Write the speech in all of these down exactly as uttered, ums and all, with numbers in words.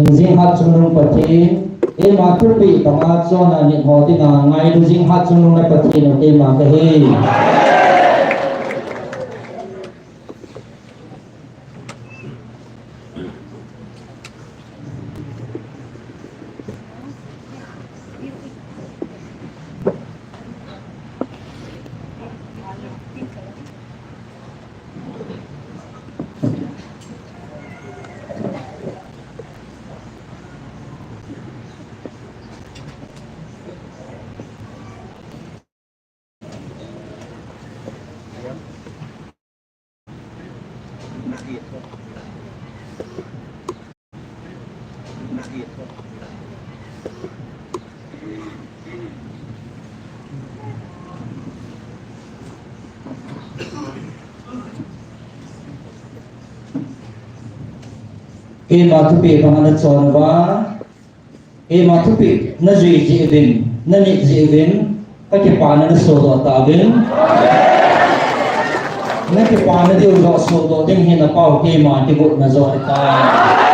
Jingkah chungnung Pathen, keima thupeh banga chonna nit ho dinga ngailu jingkah chungnung na Pathen u keima kahi. Keima thupeh banga nachon uva, keima thupeh najui jeh uvin, nanit jeh uvin, kakipana nasodoh tauvin. Nakipana diu joh sodoh ding hi napau keima kigotna joh ahitai.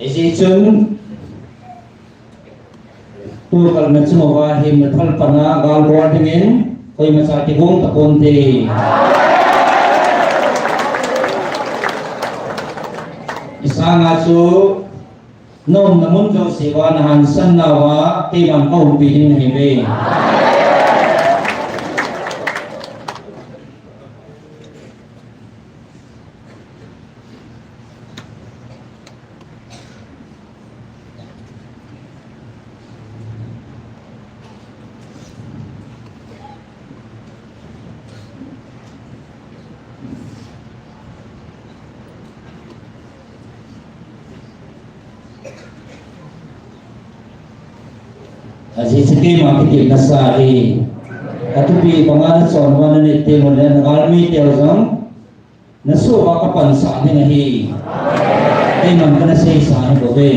Hijeh chun, tukal na chunguva hi mathal pana gal bol dingin koimacha kigong taponte. Isanga chu naumna mun jouseuva nahansan nauva keiman kaumpi ding nahiuve. Ajeh chu keima kitepna sa hi, athupi banga nachon uva nanit teng uleh nagalmi teu jong nasoh uva kapansah ding ahi. Keiman kana seisa ahi bouve.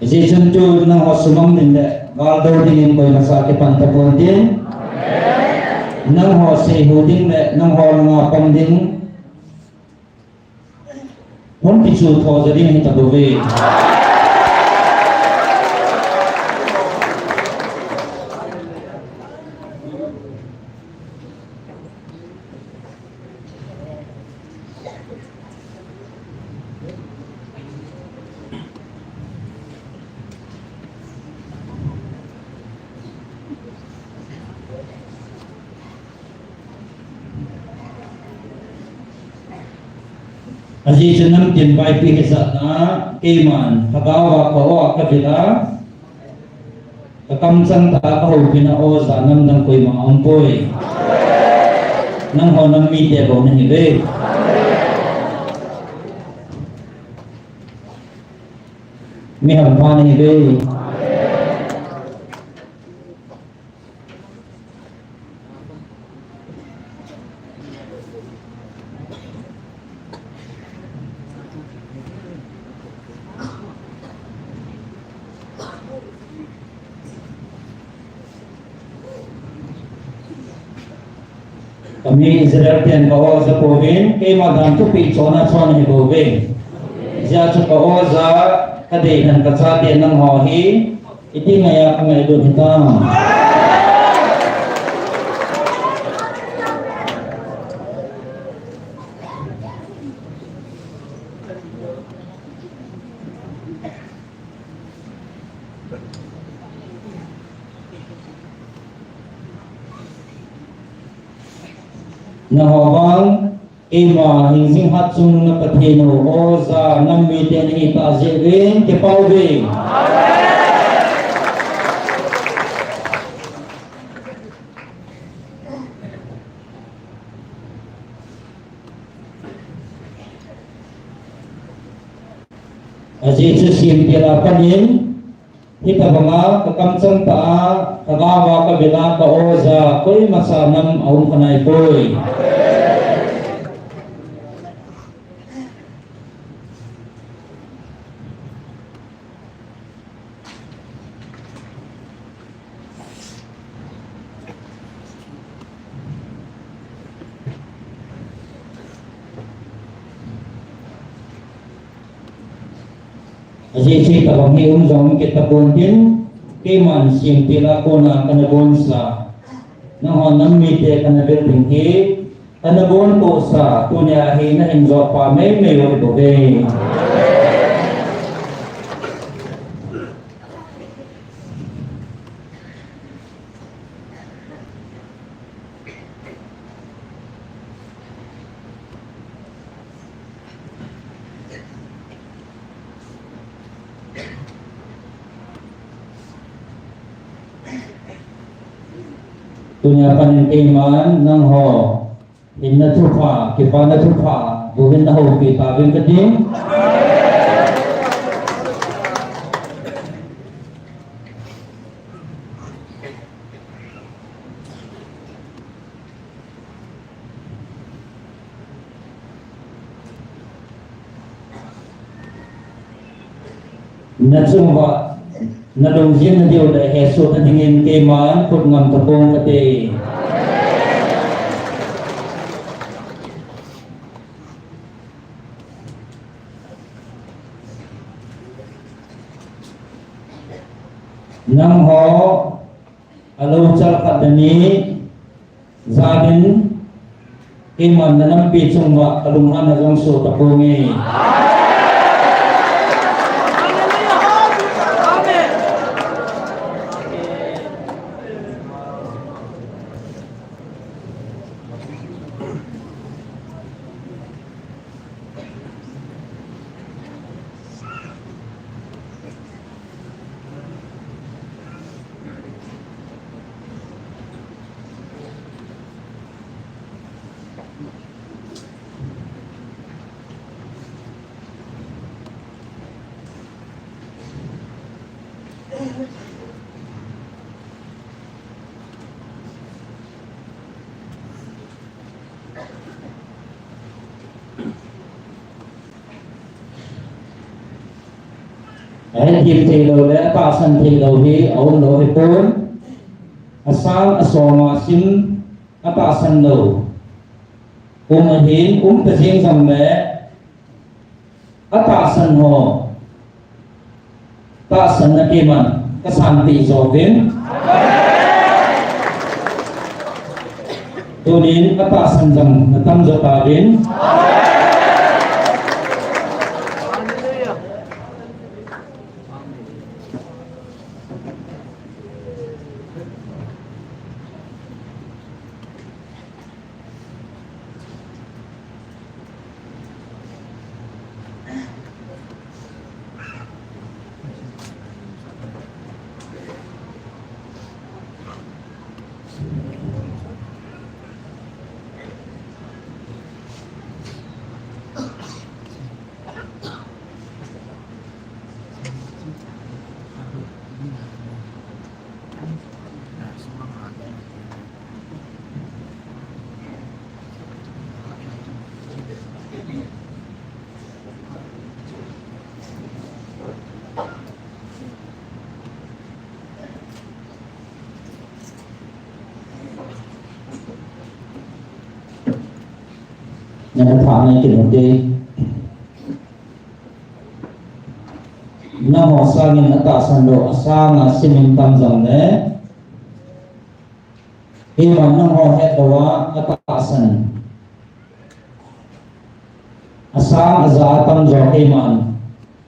Hijeh chun tu nangho sumang ding le gal do dingin koimacha kipan taponte. Nangho seihu ding le nangho langa pang ding hung kichu tho jo ding ahi tabouve. Ajeh chu namtin vaipi hijatna keiman lhagao a ka-o a kavil a, kakamchang tah a kahoupina o jat namdang koima aumpoi. Nangho nam mite bou nahiuve. Mi hampha nahiuve. Kami Israel ten ka-o ja pouvin, keima dan thupi chonna chon ahi bouve. Hijeh chun ka-o ja, kadei lhon kachate nangho hi, iti ngaiya kangailut hitam. Nangho vang, Keima hingjing hatchungnung na Pathen u, Oja nam mite nahi tah jeh uvin, kipah uve. Ajeh chu semtil a panin, hitabanga kakamchang tah a, kagava kavila ka Oja, koimacha nam aum khanaipoi. Ajeh chu tabang hi um jong um kit tapon tin, keiman semtil a kona kana bonsa, nangho nam mite kana bel ding hi, kana bontohsa, tunia hi nahin jotpa meimei u hibouve. Tunia panin keiman nangho hinna thupha, kipana thupha boh in nahoupi tauvin kati. Nachung uva nalungjin nadiu le hesoh nadingin keiman khut ngam tapong kate. Nangho alou chal khat le ni jabin, keiman nanampi chunguva kalunghanna jong soh taponge. Ahethem theilou le atahsan theilou hi aumlou hipon. Asang asoma sim atahsan lou um ahin, umta jeng jongle atahsan ho tahsanna keiman kasanpeh jouvin. Tunin atahsan jong natam jo tauvin. Nangho sangin atahsan lou, asanga simin tam jongle, keiman nangho hetlouva atahsan, asang aja atam jo keiman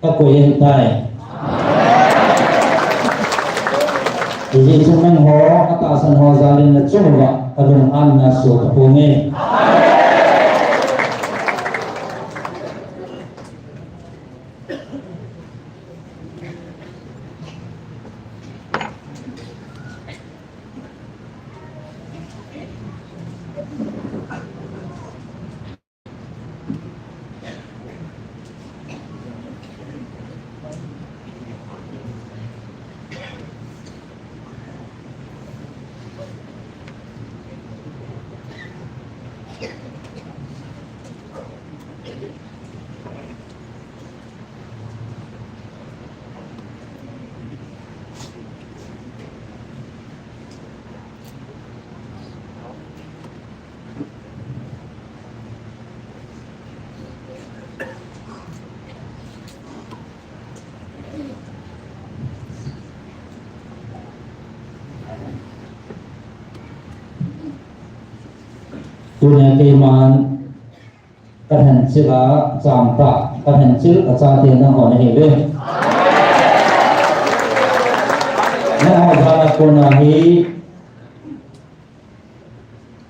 kakoi ahitai. Hijeh chun nangho atahsan ho jalin nachunguva kalunghanna soh taponge. Tuni keiman kahenchil a cham tah, kahenchil a chate nangho nahiuve. Nangho jana kona hi,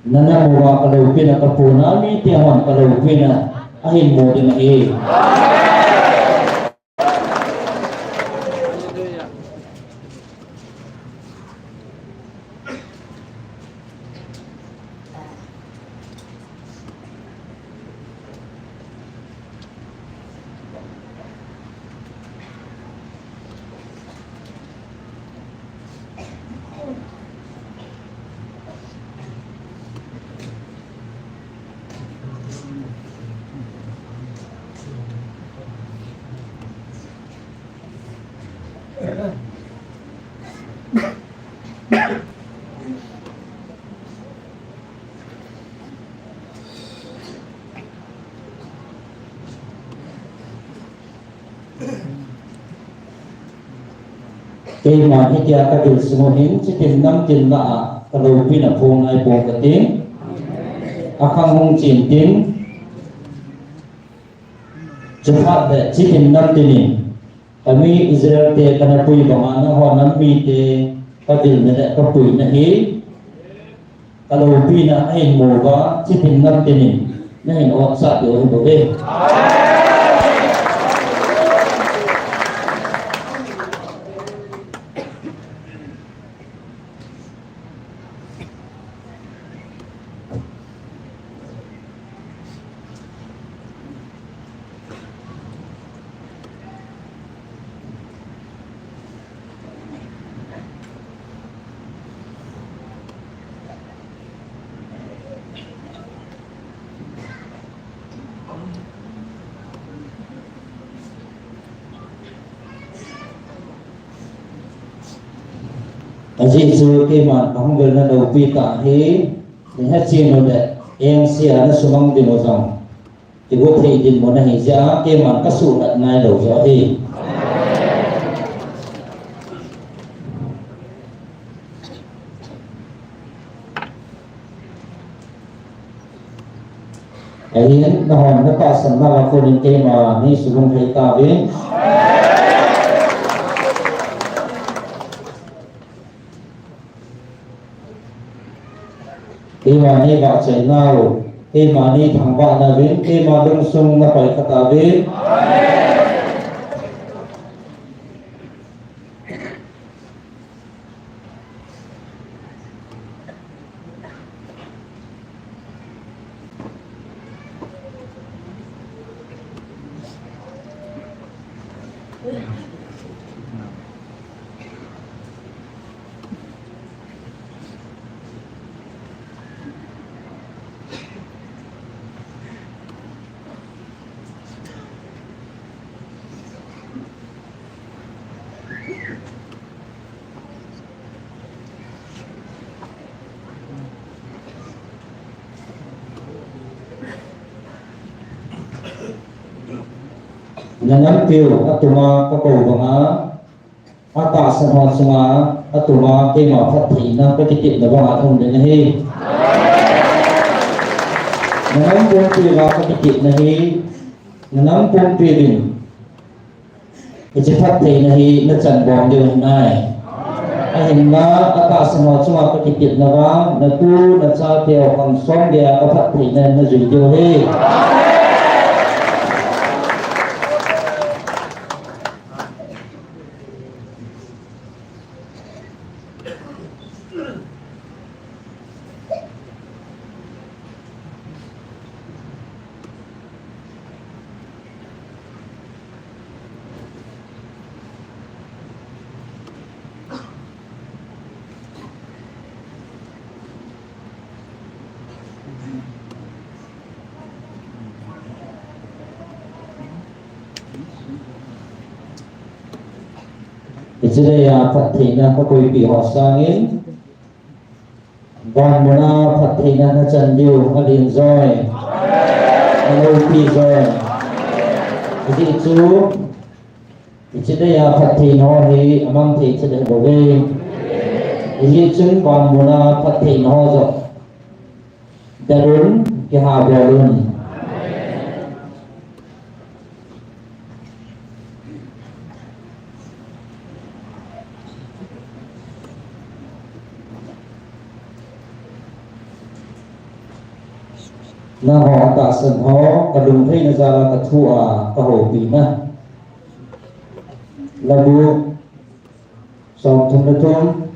nana mu uva kaloupina kapu na, mite hon kaloupina ahin mu ding ahi. Keiman hitia kadil sung u hin, chitin namtin lah a kaloupina phong nai bou kating. Akhang hung chen tin, chuphat le chitin namtin in, kami Israel te kana pui banga nangho nam mite kadilna le kapuina hi, kaloupina ahin mu uva, chitin namtin in nahin otsah diu ahi bouve. Ajeh chu keiman kahung velna loupi tah hi, neihet chen u le, engse a nasumang ding u jong kigo thei dinmun ahi jeh a, keiman kasuhnat nailou joh ahi. Ahin, nahon natahsan nauva konin keima neisubung thei tauvin. Keima neivahchoi nau, keima neithangvah nauvin, keima lungsung nahoikha tauvin. Nanampiu atuma kakou banga, atahsan ho chunga atuma keima phattheina kakitepna banga um ding ahi. Nanam pumpi uva kakitepna hi, nanam pumpi uvin hiche phattheina hi nachan bom diu ahi nai. Ahinla, atahsan ho chunga kakitepna vang, natu nachateu khang som geiya kaphattheina najui diu ahi. Hiche laiya phattheina kakoipeh ho sangin, vanmuna phattheina nachan diu alen joi, alopi joi. Ajeh chu, hiche laiya phattheina ho hi amang thei chu deh bou ve. Hijeh chun vanmuna phattheina ho joh, dalun, kihabol un. Nangho atahsan ho, kalungtheina jal a kathua kahoupi na. Labu, Somthum le thum,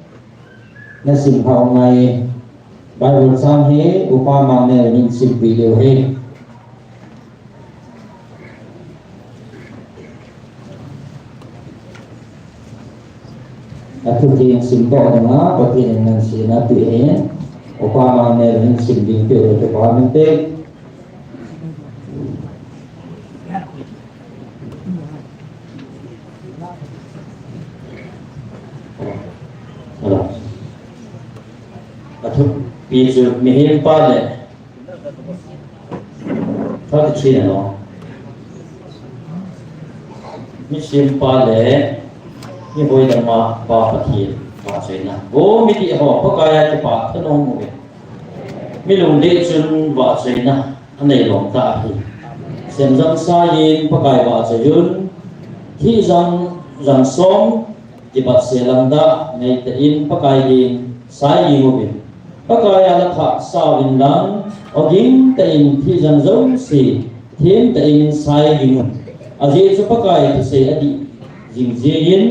nasim hao ngai. Bible chang hi Upa Mangnel in simpi diu ahi. Athu theng simdoh dinga, Pathen in ngansena apeh ahi. Upa Mangnel in sim ding peh diu ahi, Upa Mangnel. Athupi chu mihem pa le, thirty-three na no. Mihem pa le, mihoidam a Pa Pathen vahchoina. Vo midih ho, Pakai a kipah thanom uve. Mi lungdei chun vahchoina anei lom tah ahi. Semjam sa in Pakai vahchoi un, thih jang, jang som, kipat se lam dah, nei tah in Pakai ding sai ging uvin. Pakai a la thah sa uvin lang, ogin tah in thih jang jouse, them tah in sai ging un. Ajeh chu Pakai thusei adih jing jing in,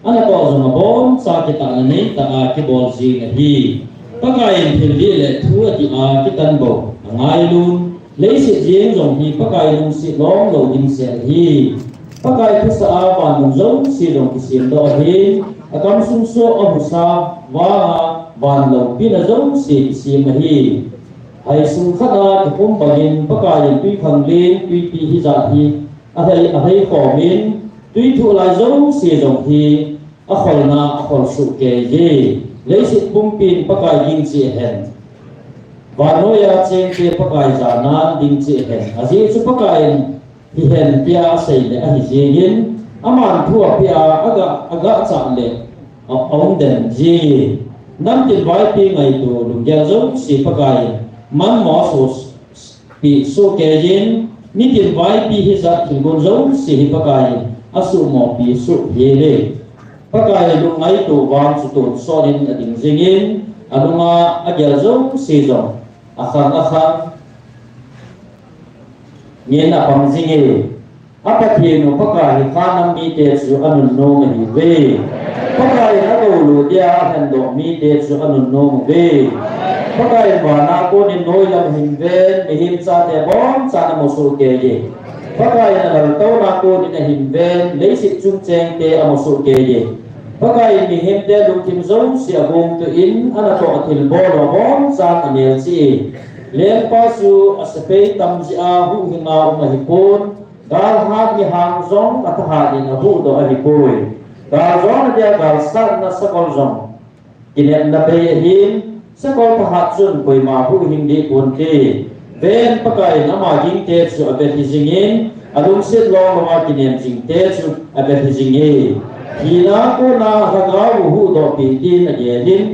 anatoh jong aboncha kitahna neitah a kibol jing ahi. Pakai in thil dih le thu adih a kitan bou angailut un. Leiset jeng jong hi Pakai lungset long lou ding sel ahi. Pakai thusah a van mun jouse jong kisemdoh ahi. Akam sung soh ahusa vang a van loupina jouse kisem ahi. Hai sung khat a kikhum bangin Pakai in twikhanglen twipi hijat hi ahei, ahei khom in, twi thuh lai jouse jong hi akholna a khol soh kei e. Leiset pumpin Pakai ding cheh hen. Vannoi a chengte Pakai jana ding cheh hen. Ajeh chu Pakai in hihen tia asei le ahi jeng in, aman thu apeh a, aga, aga chah le a, aum den jeng e. Namtin vaipi ngaito lunggel jouse Pakai in manmo asoh pi soh kei in, mitin vaipi hijat thilgon jouse hi Pakai in asuhmo pi soh hel e. Pakai lungngaito vang chu tonsot in ading jing in, alunga agel jouse jong akhang akhang ngen apang jing e. A Pathen u Pakai hi khanam mite chu anunnom ahiuve. Pakai in adolut dia ahendoh mite chu anunnom uve. Pakai in vana konin noilam ahin ven, mihem chate abonchan amu soh kei e. Pakai in alaltouna konin ahin ven, leiset chung chengte amu soh kei e. Pakai in mihemte lungthim jouse agongtuh in, anatoh athilbol u abonchan amelchih e. Lengpa chu asepai tam jeh a huhhing a um ahipon, Gal hat mihang jong athahat in ahuhdoh ahipoi. Gal jona dia galsatna sakol jong kinepna bei ahin, sakol thahat chun koima huhhing deh ponte. Ven, Pakai in ama gingte chu avet hijing in, alungset long long a kinem jingte chu avet hijing e. Thina kona lhagao u huhdoh peh din agel in,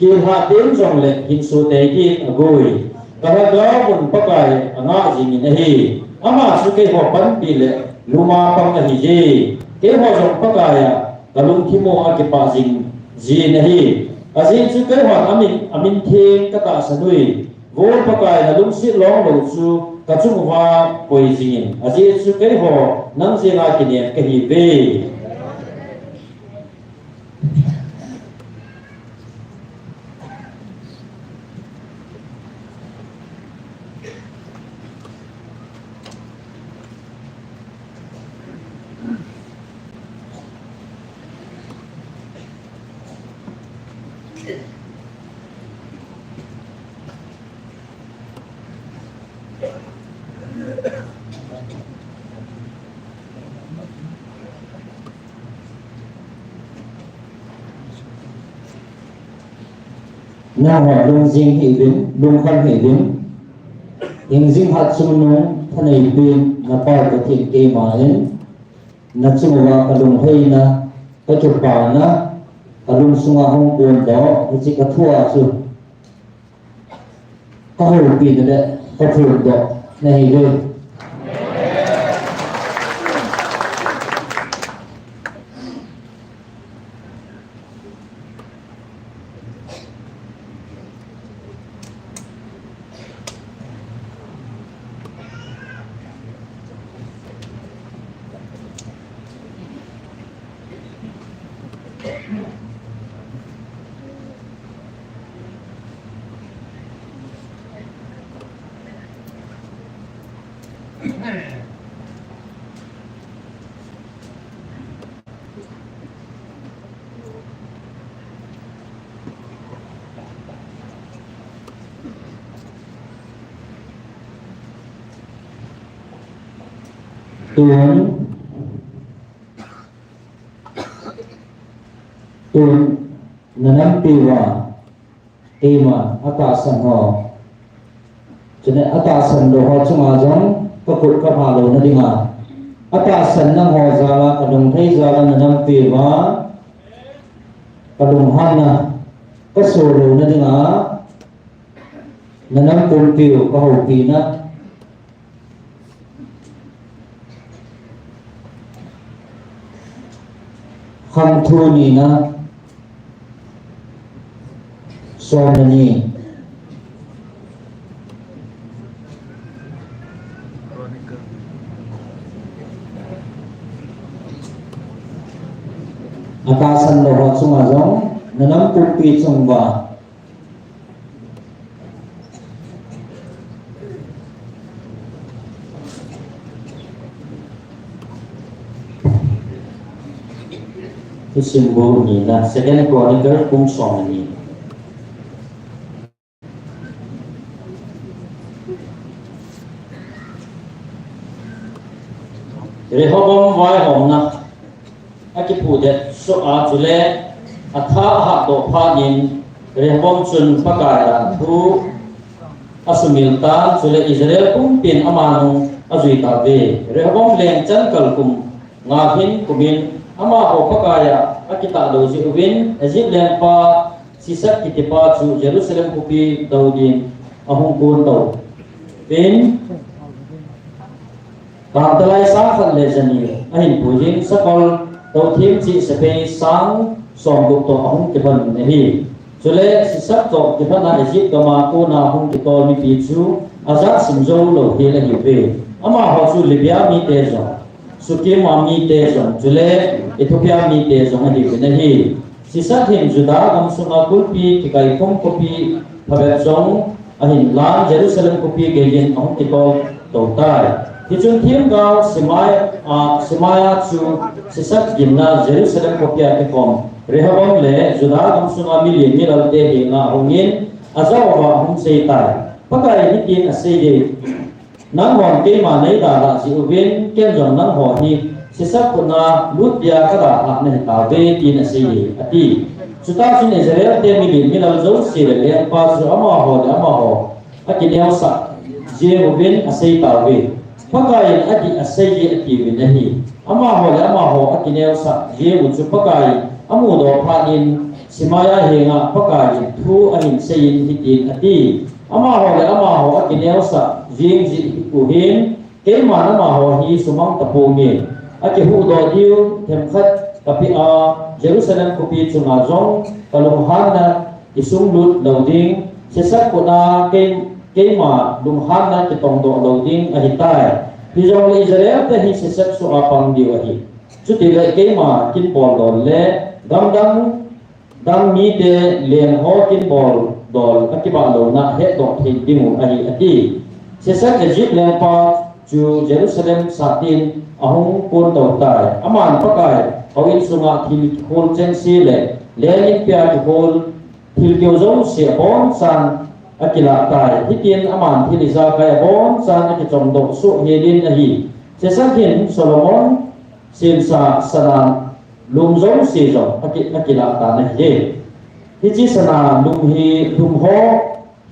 Kilhah teng jongle hinso tei din agoi. Ka lhagao un Pakai angah jingin ahi. Ama chu keiho panpi le luma pang ahije. Keiho jong Pakai a kalungthim u akipah jing jin ahi. Ajeh chu keihon amin, amin theng katahsan ui. Vo Pakai, nalungset long lou chu kachung uva koi jingin. Ajeh chu keiho nang jenga kinem kahiuve. Nangho lungjing hih uvin, lungkham hih uvin. Hingjing hatchungnung thaneipen na Pathen keima in nachung uva kalungheina, kakipana, kalungsunga hung pondoh, hiche kathua chu kahoupina le kaphondoh nahiuve. Tun, tun, na nampi uva, keima, atahsan ho. Chule atahsan lou ho chunga jong kakhut kapha louna dinga, atahsan nangho jal a, kalungthei jal a na nampi uva kalunghanna kaso louna dinga, na nam pumpiu kahoupina. Khangthu nina, som le ni. Atahsan lou ho chunga jong, na nam pumpi chung uva. Thusim bu nina, Second Chronicles bung som le ni. Rehoboam vaihomna akiphudet soh a, chule atha ahatdoh phat in, Rehoboam chun Pakai dan thu asumil tan, chule Israel pumpin ama nung ajui tauve. Rehoboam leng chan kal kum nga hin kumin, amaho Pakai a akitah lou jeh uvin, Egypt lengpa Sisak kitipa chu Jerusalem khopi dou din ahung kon tauvin, kangtalai sang khat le jani ahin puiyin, sakol touthem cheh sepai sang somgup toh ahung kilhon in ahi. Chule Sisak toh kilhon a Egypt gam a kona hung kitol mipi chu ajat sim jou lou hel ahiuve. Amaho chu Libya mite jong, Sukima mite jong, chule Ethiopia mite jong ahiuvin ahi. Sisak hin Judah gamsunga kulpi kikaikhom khopi phabep jong ahin lan, Jerusalem khopi geiyin ahung kitol tou tai. Hichun themgao Shemaiah, ah, Shemaiah chu Sisak gimna Jerusalem khopi a kikhom Rehoboam le Judah gamsunga milen milalte henga ahungin, ajah uva ahung seitai. Pakaiyin hitin aseiye. Nanghon keima neidalhah jeh uvin, ken jong nangho hi Sisak khutna lut dia kadalhah nahitauve, tin aseiye, ati. Chutah chun Israelte milen milal jouse le lengpa chu amaho le amaho akineosah jeng uvin aseitauve. Pakaiyin adih aseiye, atiuvin ahi. Amaho le amaho akineosah jeng u chu Pakaiyin amudoh phat in, Shemaiah henga Pakaiyin thu ahin seiyin hitin ati. Amaho le amaho akineosah jeng jeh u hin, keiman amaho hi sumang taponge. Akihuhdoh diu themkhat kapeh a, Jerusalem khopi chunga jong kalunghanna kisunglut lou ding, Sisak khutna kei, keima lunghanna kitongdoh lou ding ahitai. Hijongle Israelte hi Sisak soh a pang diu ahi. Chutile keima kin boldol le gamdang dang mite lengho kin boldol akibah louna hetdoh thei dingu ahi, ati. Sisak Egypt lengpa chu Jerusalem sahtin ahung kon tou tai. Aman Pakai houin sunga thil kihol chengse le leng inpia kihol thilkeo jouse abonchan akilah tai. Hitin aman thil ijakai abonchan akichomdoh soh helin ahi. Sisak hin Solomon semsa sana lum jouse jong aki, akilah tan ahi. Hiche sana lum hi lum ho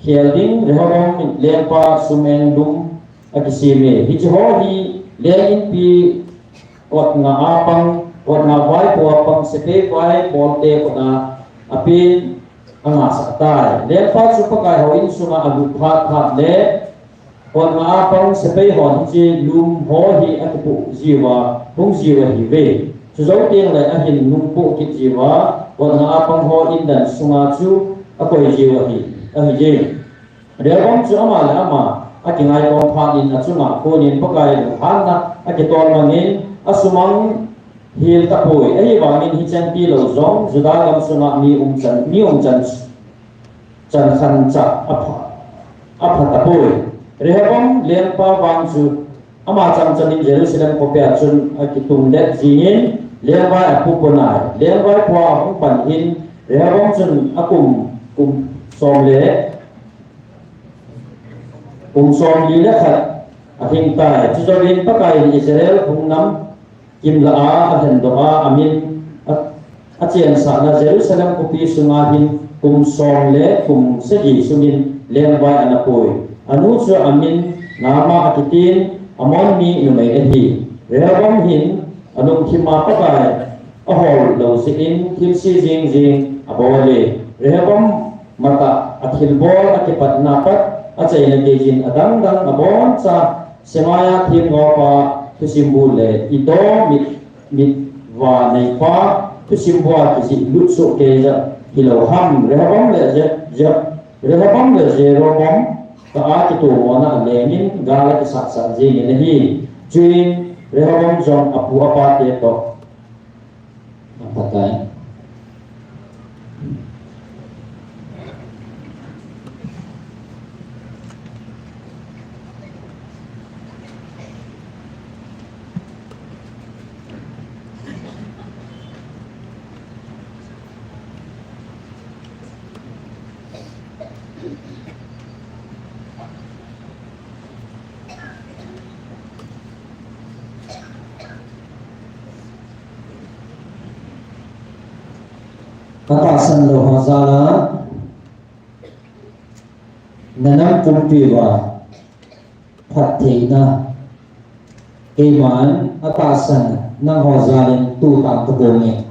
khel ding Rehoboam lengpa sum-eng lum akisem e. Hiche ho hi leng inpi kot nga a pang, kot nga vaipo a pang, sepai vaipote kot a apen angah sah tai. Lengpa chu Pakai houin sunga alut phat phat le Kot nga a pang sepai hon hiche lum ho hi akipoh jiuva, hung jiu ahiuve. Chujou tengle ahin nungpoh kit jiuva, kot nga a pang ho indan sunga chu akoi jiu ahi, ahije. Rehoboam chu ama le ama akingai kom phat in achunga konin Pakai lunghanna akitol mangin asumang hel tapoi. Ahivangin hichan tilou jong Juda gam sunga mi umchan, mi umchan chankhancha apha, apha tapoi. Rehoboam lengpa vang chu ama chamchamin Jerusalem khopia chun akitungdet jingin lengvai apoh pon ai. Lengvaipo a hung pan in Rehoboam chun akum, kum som le, kum somli le khat ahing tai. Chujouvin Pakai in Israel hung nam kimlah a, alhendoh a, amin a, achensahna Jerusalem khopi sunga hin kum som le kum sagi sungin lengvai ana pui. Anu chu amin Naama akitin, Ammon mi numei ahi. Rehoboam hin alungthim a Pakai ahol lou jeh in thilse jing jing abol e. Rehoboam matah a thilbol akipatna pat achaina geiyin adang dang aboncha Shemaiah themgao pa thusim bu le Edo mit, mit va neipa thusim bu a kijih lut soh kei jeh hilou ham. Rehoboam le Je-, Je-, Rehoboam le Jeroboam kah a kitomona alengin gal akisah sah jengin ahi. Chuin Rehoboam jong apu apa te toh apat tai. Atahsan lou ho jal a, na nam pumpi uva phattheina, keiman atahsan nangho jal in tu tang kaponge.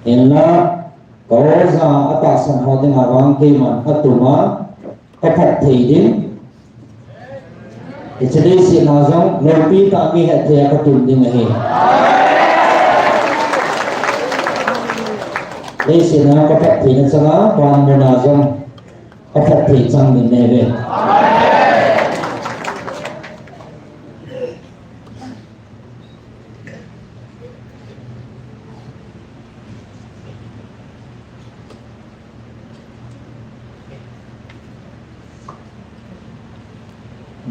Hinla, ka oja atahsan ho dinga vang keiman atuma, kaphatthei ding. Hiche leiset a jong loupi tah mi hetthei a katum ding ahi. Leiset a kaphattheina chang a, vanmun a jong kaphatthei chang ding ahi ve.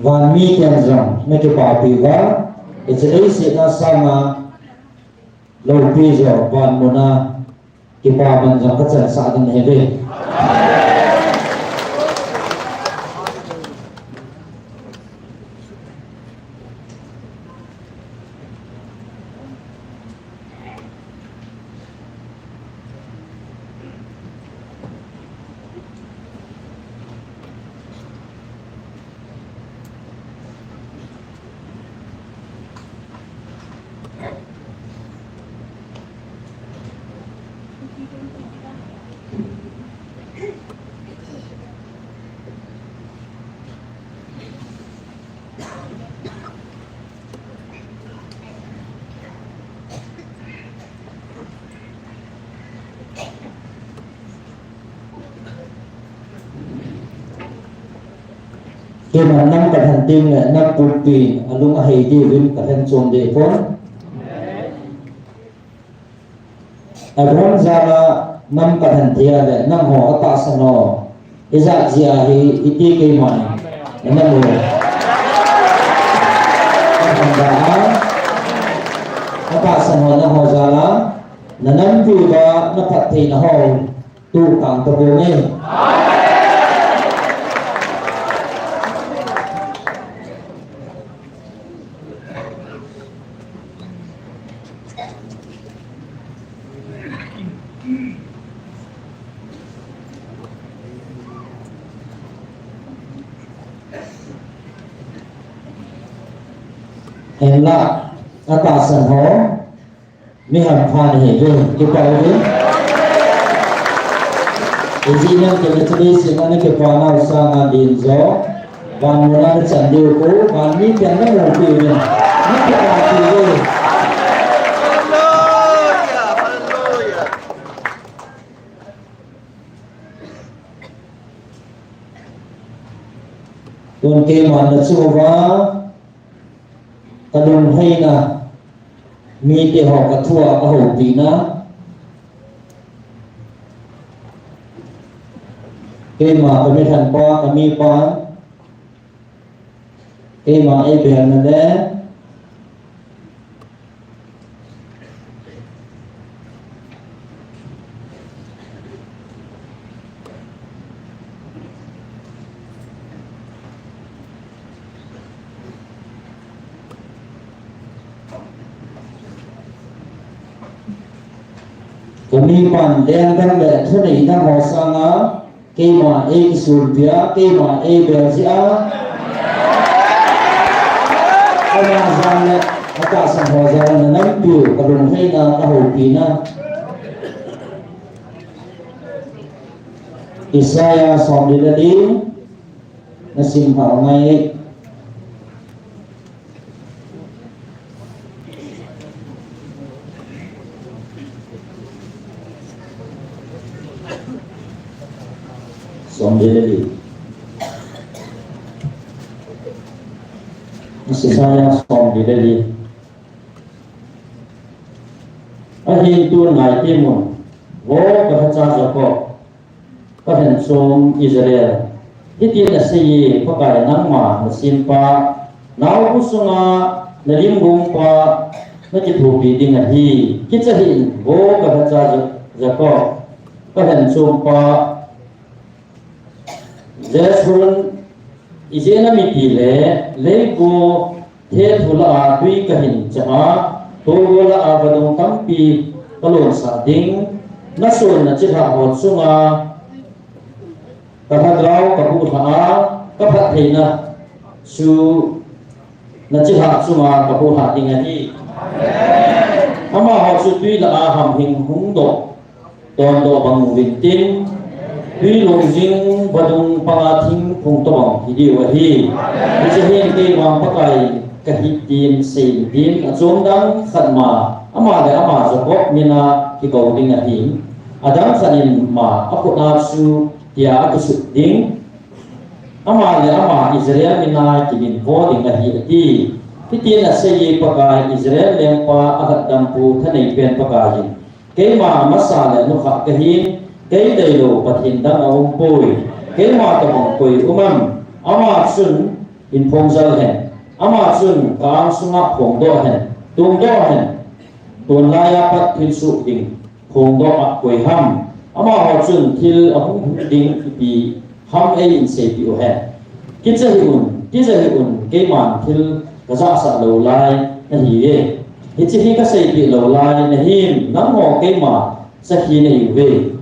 Van miten jong nakipapi uva, hiche leiset a sanga loupi jo vanmun a kipaman jong kachansah ding ahi ve. Keiman nang kalhen teng le, nang pumpi alung ahei diuvin kalhen chom deh pon. Abraham jal a nam kahen thei a le nangho atahsan ho ijat jeh a hi iti keiman nanam u. Abraham jal a atahsan ho nangho jal a nanam diu va naphattheina ho tu tang ta bou nge. Hinla, atahsan ho, mi hampha nahiuve, kipah uve. Ijeh inem itile, chule sima nakipah nau sanga dinjo. Van muna nachan diu ko, van mi ten namu piuvin. Nakipah piuve. Tun keiman nachuva, kalungheina, mite ho kathua kahoupina, keima kamilhenpa, kamipa, keima eibelna le kamipan lengdang le thuneina ho sanga keima eikisulpia, keima eibel jeh a, ama jal le atahsan ho jal a nanampiu kalungheina kahoupina. Isaiah somli le li, nasim pha ngai. Somli le li. Isaiah somli le li. Ahin tun ngai ti mun, vo kalhacha Jacob, kalhenchom Israel. Hitin aseiye, Pakai nangma nasempa, naobu sunga nalim gongpa, nakithopi ding ahi. Kicha hih in, vo kalhacha Ja-, Jacob, kalhenchompa, Jeshurun, ijeh inem itile, leigo thethu lah a twi kahin chang a, togo lah a vadung tampi kalonsah ding, nason nachilhah ho chunga kalhagao kabuhlhah a, kaphattheina chu nachilhah chunga kabuhlhah ding ahi. Amaho chu twi lah a hamhing hung doh, tondoh bang uvin tin, twi lungjing vadung panga thingphung tobang hidiu ahi. Hiche hin keima Pakai kahi tin seiyin tin, achom dang khat ma, ama le ama Jacob mina kikou ding ahi. Adang khat in ma akhut a chu tia akisut ding. Ama le ama Israel mina kiminvo ding ahi ati. Hitin aseiye, Pakai Israel lengpa ahatdampu thaneipen Pakai in, keima amasa le nukha kahin, kei tailou Pathen dang aumpoi. Keima tobang koi um am? Ama chun in phongjal hen. Ama chun ka-ang sunga phongdoh hen, tongdoh hen. Tunlai a pat thilsoh ding phongdoh a koi ham? Amaho chun thil ahung hung ding ipi ham eihin seipeh uhen. Kicha hih un, tija hih un, keiman thil kajahsah lou lai nahiuve. Hiche hi kaseipeh lou lai nahim, nangho keima sakhi nahiuve.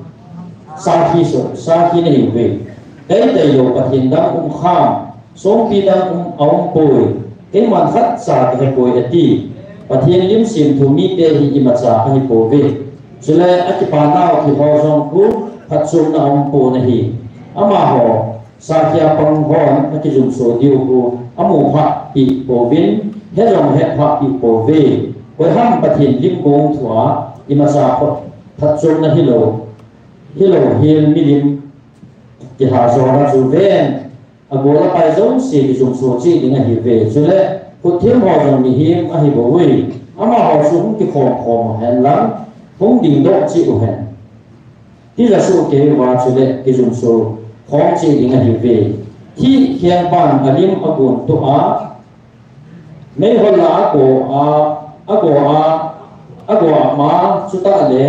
Sakhi so, sakhi nahiuve. Kei tailou Pathen dang um kham, songpi dang um aumpoi, keiman khatcha kahepoi ati. Pathen lim semthu mite hi imacha ahipouve. Chule akipanau thi ho jong khu phatchomna aumpon ahi. Amaho sakhi a pang hon akijumso diu khu amu phah peh pouvin, he jong he phah peh pouve. Koiham Pathen lim gong thua imacha phat-, phatchomna hilou, hilou hel milim kilhajona chu ven. Agol apai jouse kijumso cheh ding ahiuve. Chule khutthim ho jong mihem ahibouve. Amaho chu hung kikhom khom hen lang, hung dingdoh cheh uhen. Tija soh kei uva chule kijumso khom cheh ding ahiuve. Thih kheng ban alim agon toh a, meihol a ago a, ago a, ago a ma chutah le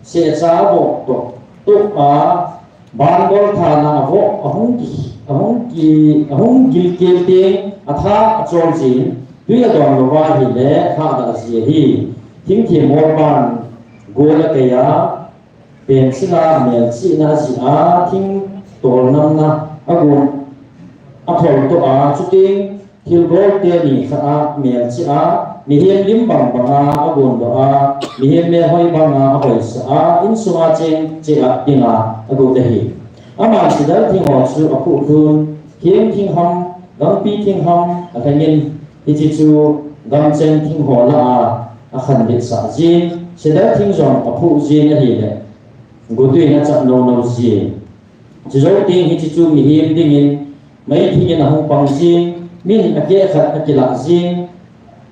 sehcha avoh toh, toh a, Bangol thana avoh, ahung ki, ahung ki, ahung gilkel teng, atha achol jin, tui adon louva ahile, thahdah ji ahi. Thingthim mol ban gol akei a, pencil a melchihna ajih a, thing tolnamna agon, athol toh a, chuteng, Thilbol teni khat a melchih a, mihem lim bang banga agon doh a, mihem melhoi banga ahoisah a, insunga cheng cheh a dinga agot ahi. Aman cedar thing ho chu aphuh lhun, thing thing ham, gampi thing ham alhengin, hiche chu gamcheng thing ho lah a akhanbit sah jin, cedar thing jong aphuh jin ahile, gotui in achap nou nou jin. Chujou teng hiche chu mihem dingin, mei thingin ahung pang jin, min akeh khat akilah jin,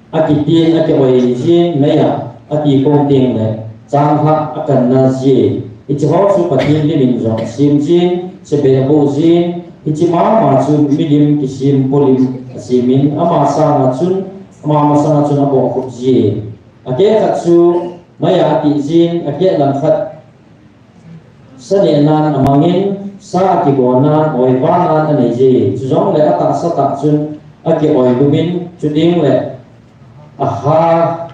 akiten, akioi jin, mei a, ati kong teng le, changlhah akanna ji. Hiche ho chu Pathen limin jong asem jin, sebe aboh jin, hiche mama chu milim kisem polim asemin, ama sanga chun, ama masanga chun abohkhup ji. Akeh khat chu, mei a ati jin, akeh langkhat, Sa nehnan amangin, sa akigonan, oivanan anei ji. Chujongle atahsa tah chun akioi lumin, chuteng le aha,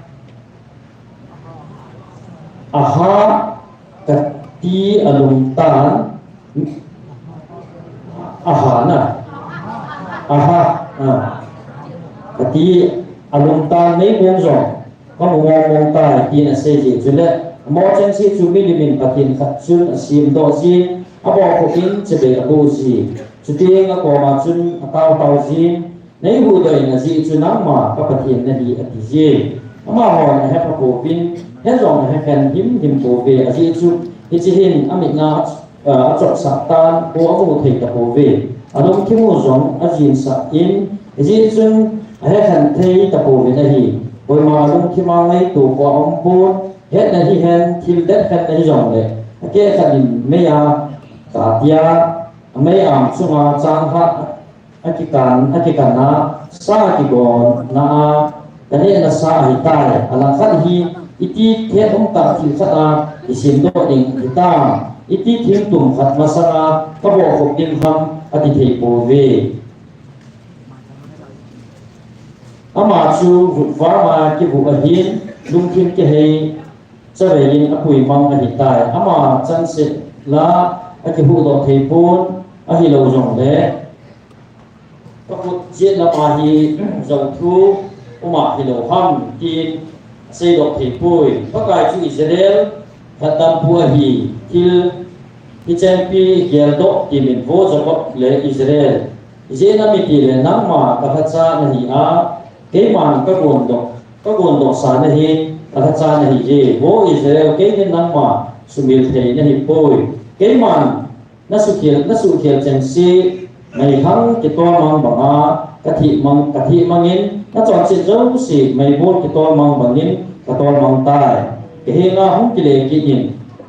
aha kati alum tan, aha na, aha, ah, kati alum tan meibong jong kamu mong mong tai, tin asei ji. Chule, amo chengse chu milimin Pathen khat chun asemdoh jin, abohkhupin chibai aboh ji. Chuteng akoma chun atao tao jin, neihuhdoh in ajeh chu nangma ka Pathen nahi, ati ji. Amahon ahepha pouvin, he jong ahekhen him him pouve, ajeh chu hiche hin amitna a, achopsah tan, kho amu thei tapouve. Alungthim u jong ajinsah in, hijeh chun ahekhen thei tapouvin ahi. Koima alungthim a ngaito kho aumpon, hetna hihen, thil det khenna hijongle, akeh khat in mei a katia, amei am chunga changlhah akikan, akikan a, sa akigonna a, kanehna sa ahitai. Alangkhat hi, iti thet umtah thil khat a isemdoh ding hitam, iti thingtum khat masanga kabohkhup ding ham, ati thei pouve. Ama chu vuh vama kivuh ahin, lungthim kihei chaveiyin apuimang ahitai. Ama changseh la akihuhdoh theipon, ahilou jongle, kakhut jet lama hi jouthu uma hilou ham, tin aseidoh theipoi. Pakai chu Israel lhatdampu ahi, thil hichengpi geldoh timin vo Jacob le Israel. Ijeh inem itile nangma kalhacha nahi a, keiman kagondoh, kagondohsa nahi, kalhacha nahiye. Vo Israel, keinin nangma sumil thei nahipoi. Keiman nasuhkhel, nasuhkhel chengse, meilhang kitolmang banga kathemang, kathemangin, nachonset jouse meibol kitolmang bangin katolmang tai. Kahenga hung kile kit in,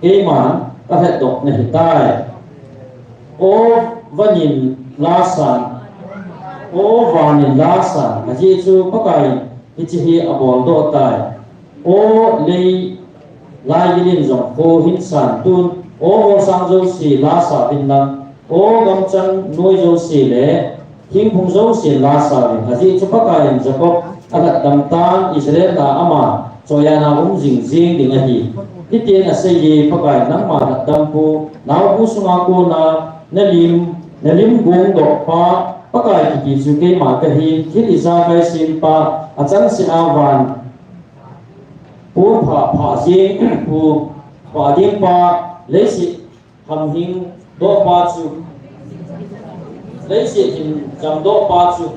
keiman kalhatdoh nahitai. O vanin lasan, O vanin lasan, ajeh chu Pakaiyin hiche hi aboldoh tai. O lei laigilin jong kho hinsan tun, O molsang jouse lasauvin lang, O gamchang noi jouse le thingphung jousen lasauvin, ajeh chu Pakaiyin Jacob alhatdam tan, Israel a ama choiya na um jing jing ding ahi. Hitin aseiye, Pakai nangma lhatdampu, naobu sunga kona nalim, nalim gongdohpa, Pakai kiti chu keima kahi, thil ijakai sempa, achangseh a van pon pha, pha jeng, pu, pha jengpa, leiset hamhing dohpa chu, leiset hin jamdohpa chu,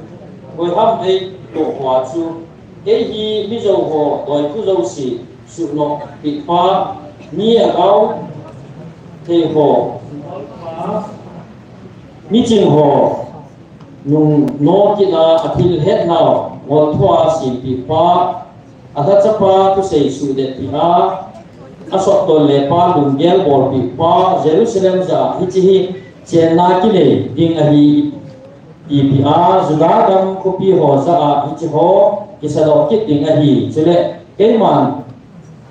koiham eitoh hoa chu, kei hi mijou ho doiku jouse suhnoh pehpa, mi agao thei ho, miching ho nung no kit a, athil hetnau ngolthoa sempehpa, alhachapa thusei suhdetpeh a, Asot tol le pa lunggel bolpi pa Jerusalem jah a hiche hi chenna kinei ding ahi tipia, Juda gam khopi ho jah a hiche ho kisadoh kit ding ahi. Chule keiman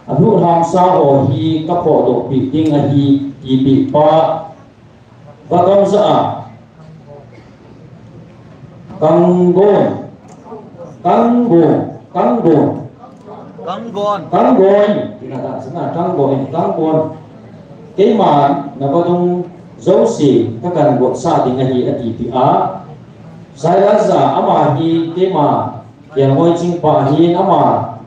alhuh lhamsa ho hi kaphodohpi ding ahi tipia, Vagam jah a. Kanggon. Kanggon. Kanggon. Kanggon. Kanggon. Tina ta sana kanggon. Kanggon. Keima navadung jouse kakan gotsah ding ahi ati tia. Silas jah a ama hi keima kelngoi chingpa ahin ama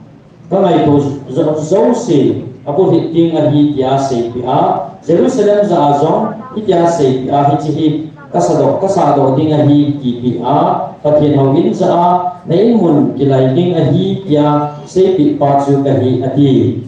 kangaito jo-, jouse abulhit ding ahi tia seipeh a, Jerusalem jah a jong hitia seipeh a, hiche hi kasadoh, kasadoh ding ahi tipeh a, Pathen houin jah a na inmun kilai ding ahi tia seipeh pa chu kahi ati.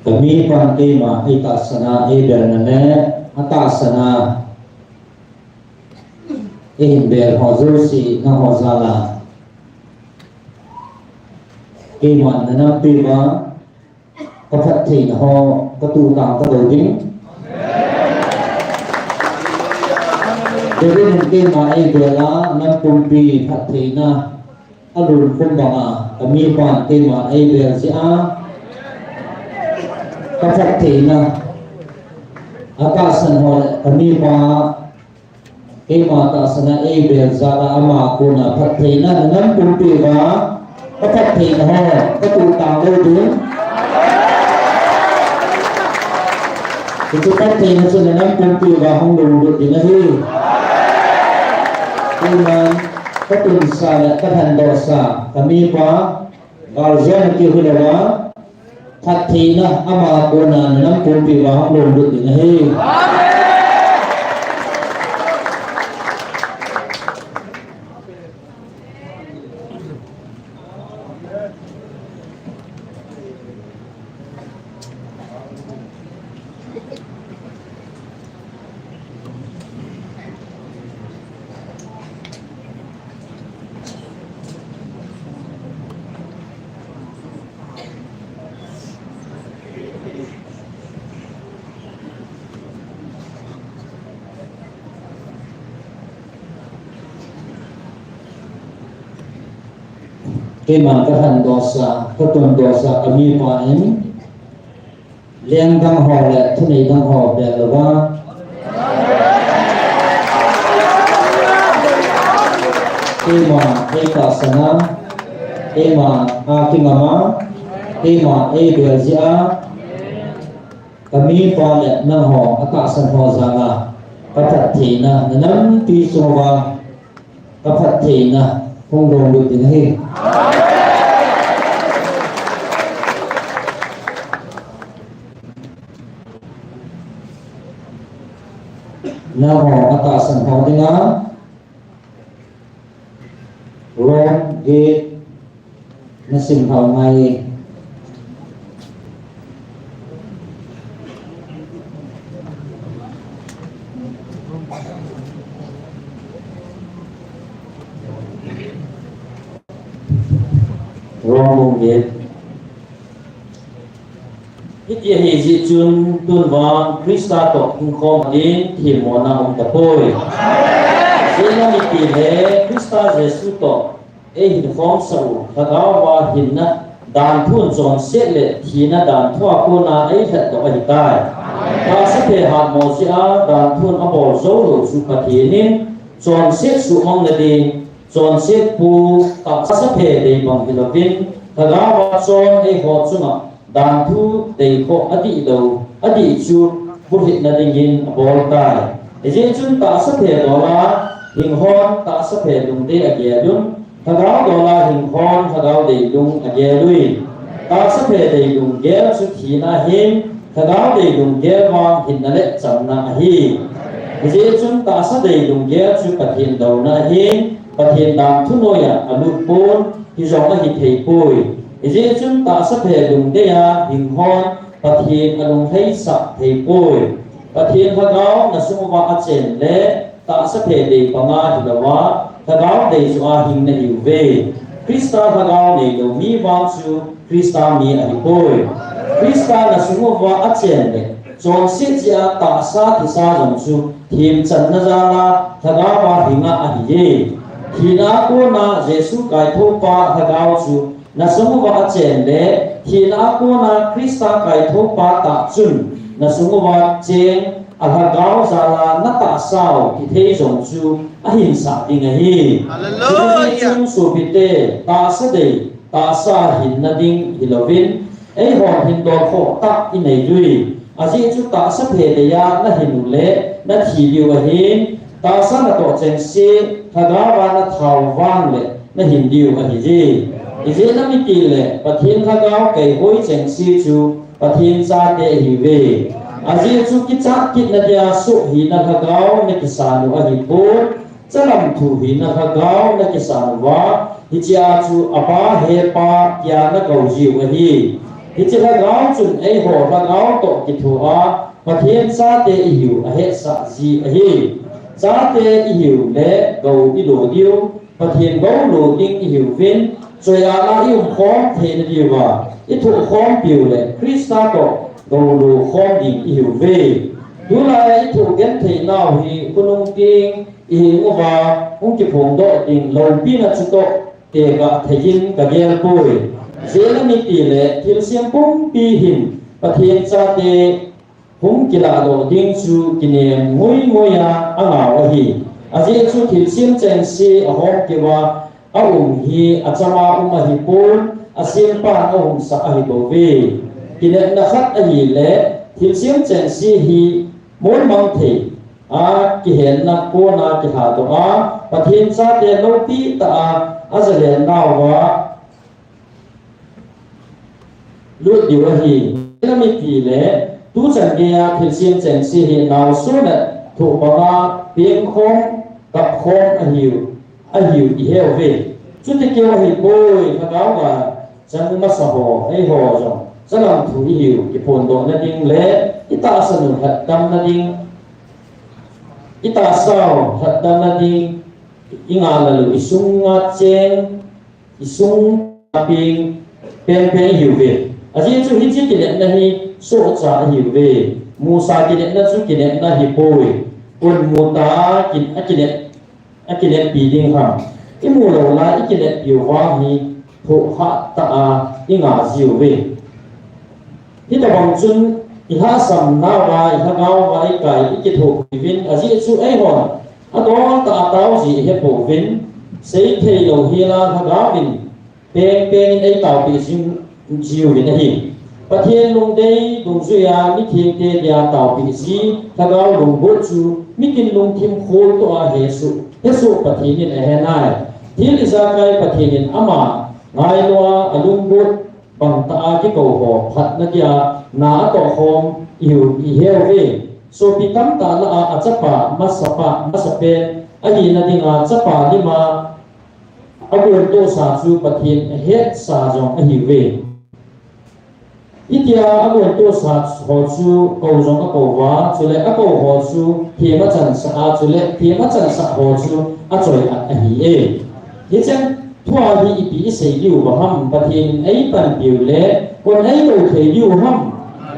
Kamipan keima eitahsan a eibelna le atahsan a eihin bel ho jouse nangho jal a keiman nanampi uva kaphattheina ho katuh tang talou ding. David in keima eibel a nam pumpi phattheina alunkhum banga kamipan keima eibel jeh a kaphattheina atahsan ho le kamipa keima tahsan a eibel jal a ama kona phattheina nanam pumpi uva kaphattheina ho katuh tang lou ding. Hiche phattheina chu nanam pumpi uva hung longlut ding ahi. Keiman katunsa le kalhandohsa kamipa galjona kihil uva phattheina ama kona nanam pumpi uva hung longlut ding ahi. Keiman kalhandohsa, katundohsa, kamipa in leng dang ho le thunei dang ho bel louva, keima eitahsan a, keima a kingam a, keima eibel jeh a, kamipa le nangho atahsan ho jal a kaphattheina nanampi chunga kaphattheina hung longlut ding ahi. Nangho atahsan ho dinga Rom get nasim lhau ngai. Rom bung get. Hiti ahi jeh chun tun vang Christa toh hingkhom ding themmona um tapoi. Ajeh chu ipi le Christa Jesu toh eihinkhomsah u Lhagao a hinna danthu chonset le thina danthu a kona eilhatdoh ahitai. Tahsa phe hatmo jeh a danthu in abol jou lou chu Pathen in chonset suhmang nading, chonset pu tahsa phe dei bang hilouvin, Lhagao a chon eiho chunga danthu dei khoh adih lou, adih chu bulhit nading in abol tai. Hijeh chun tahsa phe dol a hing hon tahsa phe lungdei agel un, Lhagao dol a hing hon Lhagao dei lung agel uvin. Tahsa phe dei lunggel chu thina ahin, Lhagao dei lunggel vang hinna le chamna ahi. Hijeh chun tahsa dei lunggel chu Pathen douna ahin, Pathen danthu noiya alut pon, hijong ahi thei poi. Hijeh chun tahsa phe lungdei a hing hon Pathen alunglhaisah thei poi. Pathen Lhagao nasung uva achen le tahsa phe dei banga hilouva, Lhagao dei joh a hing nahiuve. Christa Lhagao neilou mi vang chu Christa mi ahipoi. Christa nasung uva achen le chonset jeh a tahsa thisa jong chu themchanna jal a Lhagao a hinga ahiye. Thina a kona Jesu kaithoupa Lhagao chu nasung uva achen le thina a kona Christa kaithoupa tah chun nasung uva cheng a Lhagao jal a natahsau kithei jong chu ahinsah ding ahi. Hallelujah. Chuti chun sopite, tahsa dei, tahsa hinna ding hilouvin, eihon hindol khoh tah inei uvin. Ajeh chu tahsa phe dei a nahin u le nathi diu ahin, tahsa natoh chengse Lhagao a nathau vang le nahin diu ahiye. Ijeh inem itile Pathen Lhagao keihoi chengse chu Pathen chate ahiuve. Ajeh chu kichat kitna dia soh hina Lhagao nakisan u ahipon, chalam thu hina Lhagao nakisan uva, hichea chu Abba, He Pa tia nakou jiu ahi. Hiche Lhagao chun eiho Lhagao toh kitho a Pathen chate ihiu ahetsah ji ahi. Chate ihiu le gou ilo diu, Pathen gou lo ding ihiuvin, choi-at a i um khom theina diuva i thoh khompiu le Christa toh gou lo khom ding ihiuve. Tulai a i thoh genthei nau hi khonung teng ihi uva, hung kiphongdoh ding loupina chutoh tekah thei in kagel poi. Ijeh inem itile thilsem pumpi hin Pathen chate hung kilahdoh ding chu kinem ngui ngui a angau ahi. Ajeh chu thilsem chengse ahom keuva aum hi achama um ahipon, asempan ahumsah ahibouve. Kinepna khat ahile thilsem chengse hi molmang thei a kihenna kona kilhadoh a, Pathen chate loupi tah a ajalen nauva lut diu ahi. Inem itile tuchan geiya thilsem chengse hi naosen a thoh banga pengkhom, kapkhom ahiu, ahiu iheuve. Chuti keu ahipoi, Lhagao a chang masa ho, eiho jong chalam thu ihiu kiphondohna ding le itahsa u lhatdamna ding, itahsau lhatdamna ding, ingahlel u isunga cheng, isung a peng, pengpeng ihiuve. Ajeh chu hiche kinepna hi sohcha ahiuve. Musa kinepna chu kinepna hipoi. Kon muta kin, akinep, akineppi ding ham. Imu lou lai ikineppiu vang hi thohhah tah a inga jiuve. Hitobang chun ilhahsam nauva, ilhagao uva ikai, ikithopi uvin, ajeh chu eihon adol tah a tao ji ihepouvin, seithei lou hela Lhagao in pengpeng in eitaopi jing jiuvin ahi. Pathen lungdei dungjuia mithengte dia taopi ji Lhagao lunggot chu mitin lungthim kholtoh a hesoh, hesoh Pathen in ahenai. Thil ijakai Pathen in ama ngailoa alunggot bangtah a kikou ho phatna dia na atohkhom ihiu, iheuve. Sopi tamtah lah a achapa, masapa, masapen ahina dinga chapa lima agontohsa chu Pathen ahetsa jong ahiuve. Hitia agontohsa ho chu kou jong akouva, chule akou ho chu themachansah a, chule themachansah ho chu achoi-at ahi e. Hicheng thua hi ipi isei diu ham, Pathen in eipanpiu le kon eikou thei diu ham.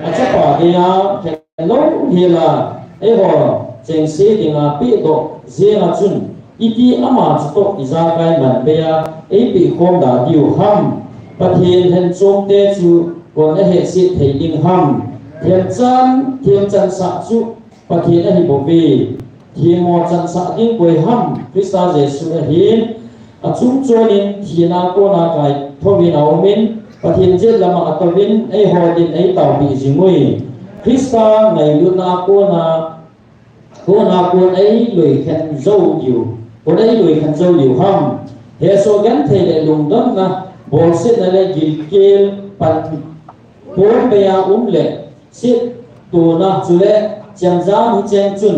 Achapa geiya khenlou hela eiho chengse dinga pehdoh jenga chun iti ama chutoh ijakai manbeiya eipehkhom da diu ham. Pathen lhenchomte chu kon ahehset thei ding ham. Themchan, themchansah chu Pathen ahi bouve. Themmo chansah ding koi ham? Christa Jesu ahin, achungchonin thina kona kaithouvin aumin, Pathen jet lama atouvin, eiho din eitaopi jingui. Christa ngailutna kona, kona kon eiloikhen jou diu, kon eiloikhen jou diu ham? Hesoh genthei le lungdonna, bolsetna le gilkel pan, pon beiya um le sittona chule chemjam hicheng chun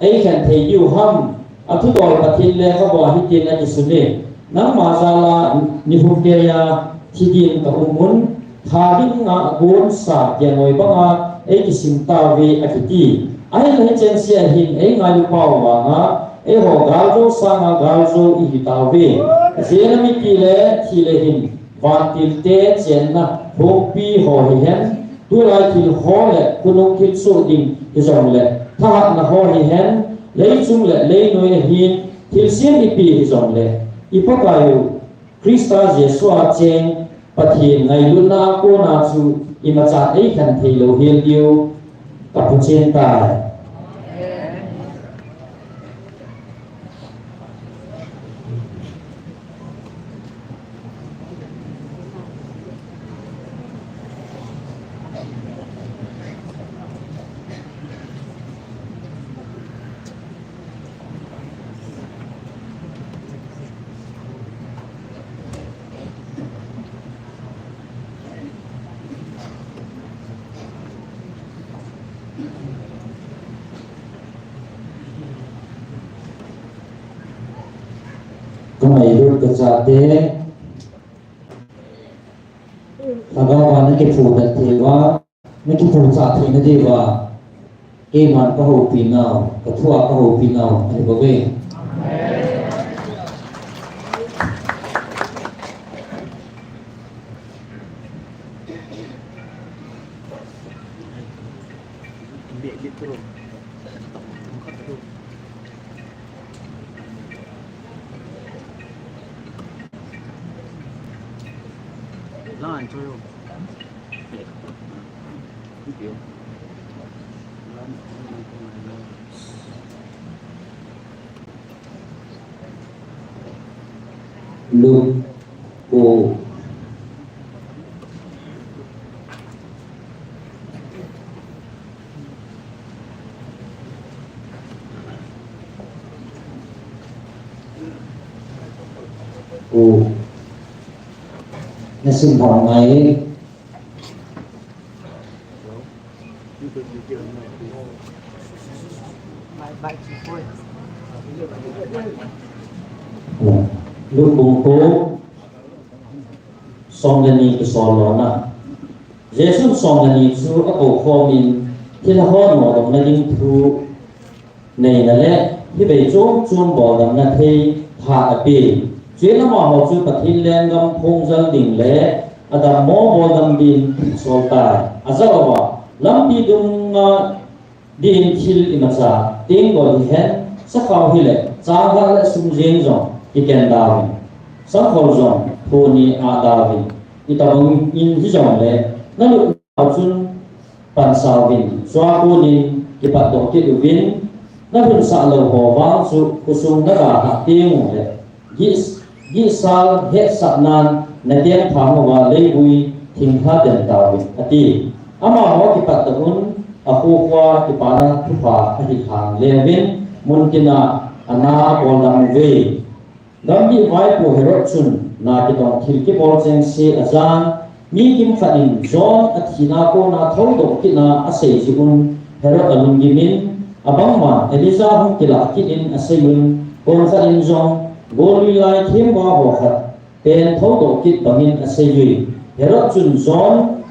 eikhen thei diu ham? Athudol Pathen lekhabua hitin akisune, nangma jala nihup geiya thi din kaum un, tha dinga agonsa kelngoi banga eikisim tauve akiti. Ahinla hichengse ahin eingailu pau vanga, eiho galjou sanga galjou ihi tauve. Ajeh inem itile thi le hin, vantilte chenna hongpi ho hihen, tulai thil ho le khonung thilsoh ding hijongle, thahatna ho hihen, leichung le leinoi ahin, thilsem ipi hijongle, i Pakaiu Christa Jesua cheng Pathen ngailutna a kona chu imacha eikhen theilou hel diu kaphuchen tai. Kangailut kachate, lhagaova nakiphutna theiuva, nakiphutna theina diuva, keiman kahoupi nau, kathua kahoupi nau ahi bouve. Luke ko. Ko. Nasim hong ngai. Luke bung ko, som le ni kisol lona. Jesun som le ni chu akou khomin, thilha ho nodohna ding thu neina le, hivei chom chom boldamna thei phat ape. Chuin amaho chu Pathen lenggam phongjal ding le adammo boldam din asol tai. Ajah uva, lampi dunga din thil imacha, tenggol hihen, sakhao hile, changlah le sum jeng jong kiken dauvin, sangkhol jong thoni a dauvin, itobang in hijongle, nalut nau chun pansa uvin, chua konin kipatdoh kit uvin, nalhunsah lou ho vang chu khosung naga hah teng uleh, gih, gihsal hetsahnan nakeng phang uva leivui thinglha den tauvin, ati. Amaho kipatdoh un, akhokhua kipana thupha ahilhang leuvin, muntina ana aboldam uve. Gamgih vaipo Herod chun na kitong thil kibol chengse ajan, mi kimkhat in John athina kona thoudoh kitna asei jeh un Herod alunggimin, abangma Elijah hung kilah kit in asei un, konkhat in jong gollui lai themgao ho khat pen thoudoh kit bangin asei ui. Herod chun John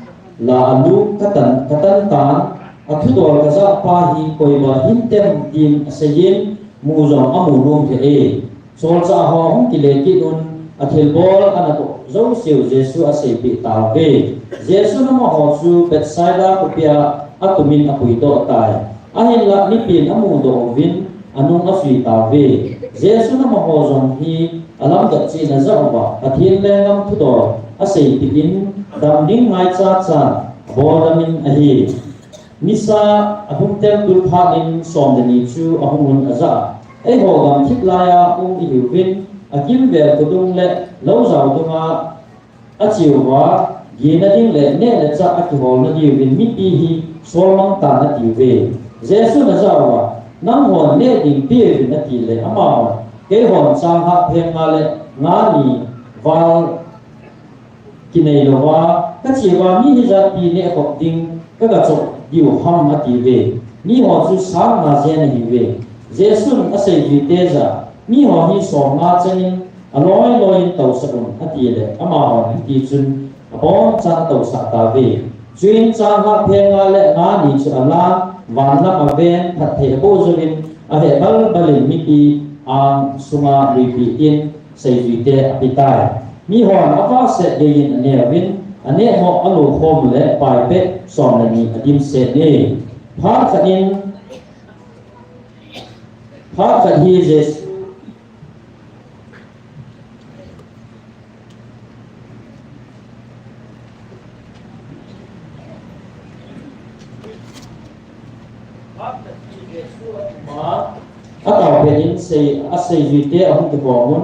la alu katan, katan tan, athudol kajah pa hi koiba hintem tin aseiyin, mu jong amu nom lheh e. Solchah ho hung kile kit un, athilbol anatoh jouseu Jesu aseipeh tauve. Jesun amaho chu Bethsaida khopia atumin apuidoh tai. Ahinlah mipin amudoh uvin, anung asui tauve. Jesun amaho jong hi alamdot cheh in ajah uva, Pathen lenggam thudol aseipeh in, dam ding ngaicha chan aboldamin ahi. Nisa ahung temtu phat in som le ni chu ahung un ajah a, Eiho gamthip laiya um ihiuvin, akimvel kudung le loujao dunga ache uva, gena ding le neh le chah akiholna diuvin mipi hi solmang tan atiuve. Jesun ajah uva, Nanghon neh ding peuvin, atile amahon, Keihon chang hah pheng nga le nga ni val kinei louva kache uva, mi hijat pi neh khop ding kaga choh diu ham, atiuve. Miho chu sang nga jen ahiuve. Jesun aseijuite jah a, Miho hi som nga chengin aloi loiyin tousah un, atile amahon hitichun abonchan atousah tauve. Chuin chang hah pheng nga le nga ni chu alan, van lam aven, phatthei aboh jouvin, aheh balbal in mipi ang sunga luipeh in seijuite apetai. Mihon avahset geiyin aneuvin, aneh ngoh alo khom u le paipeh som le ni adimset e. Phat khat in, phat khat hi Jesu Ataopeh in sei, aseijuite ahung kikhom un,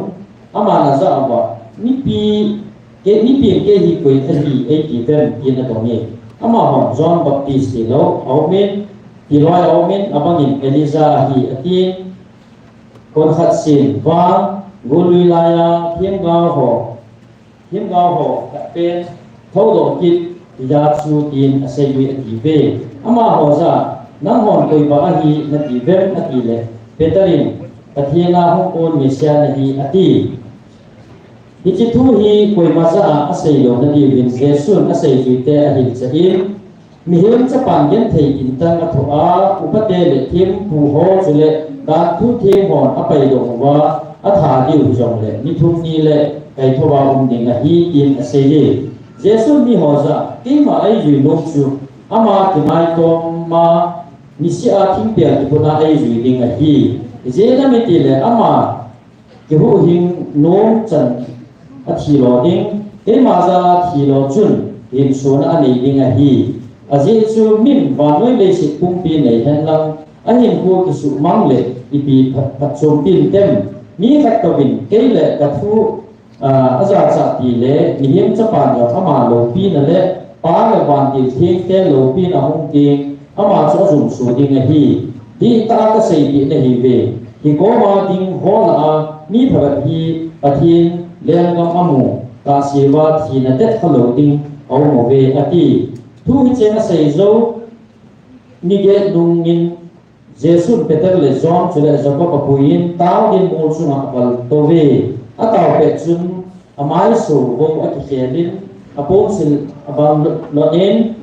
aman ajah uva, Mipi, kei, mipin kei hi koi ahi eiti uvem, tin adong e. Amahon, John Baptist tilou aumin, tiloi aumin, abangin Elijah ahi, atin. Konkhat sin vang, golui laiya themgao ho, themgao ho khat pen thoudoh kit hija chu, tin aseijui atiuve. Amaho jah a, Nanghon koipa ahi nati uvem, atile Peter in, Pathen a hung kon Messiah nahi, ati. Hiche thu hi koima jah a aseilou nadiuvin Jesun aseijuite ahilchah in, Mihem Chapan genthei gintang athoh a, upate le thempu ho chule danthu them hon apaidoh uva, atha diu hijongle ni thum ni le kaithouva um ding ahi, tin aseiye. Jesun miho jah a, Keima eijui nom chu ama kingaitoma niseh a thingpel kipuna eijui ding ahi. Ijeh inem itile ama kihuhhing nom chan athilo ding, keima jah a thilo chun hinsona anei ding ahi. Ajeh chu min vannoi leiset pumpi nei henlang, ahinkho kisuhmang le ipi phat, phatchompi intem? Mi khat touvin kei le kathu, a, ajachat ti le Mihem Chapan jong ama loupina le Pa le vantil thengte loupina ahung teng, ama chu ajumso ding ahi. Dihtah a kaseipeh nahiuve, hikoma ding ho lah a mi phabep hi Pathen lenggam amu, tahseuva thina tetkhalou ding aum uve, ati. Thu hicheng asei jou ni get nungin Jesun Peter le John chule Jacob apuiyin tao din mol chunga akaltouve. Ataopeh chun amaiso vou akikhelin, aponsil abang lotin,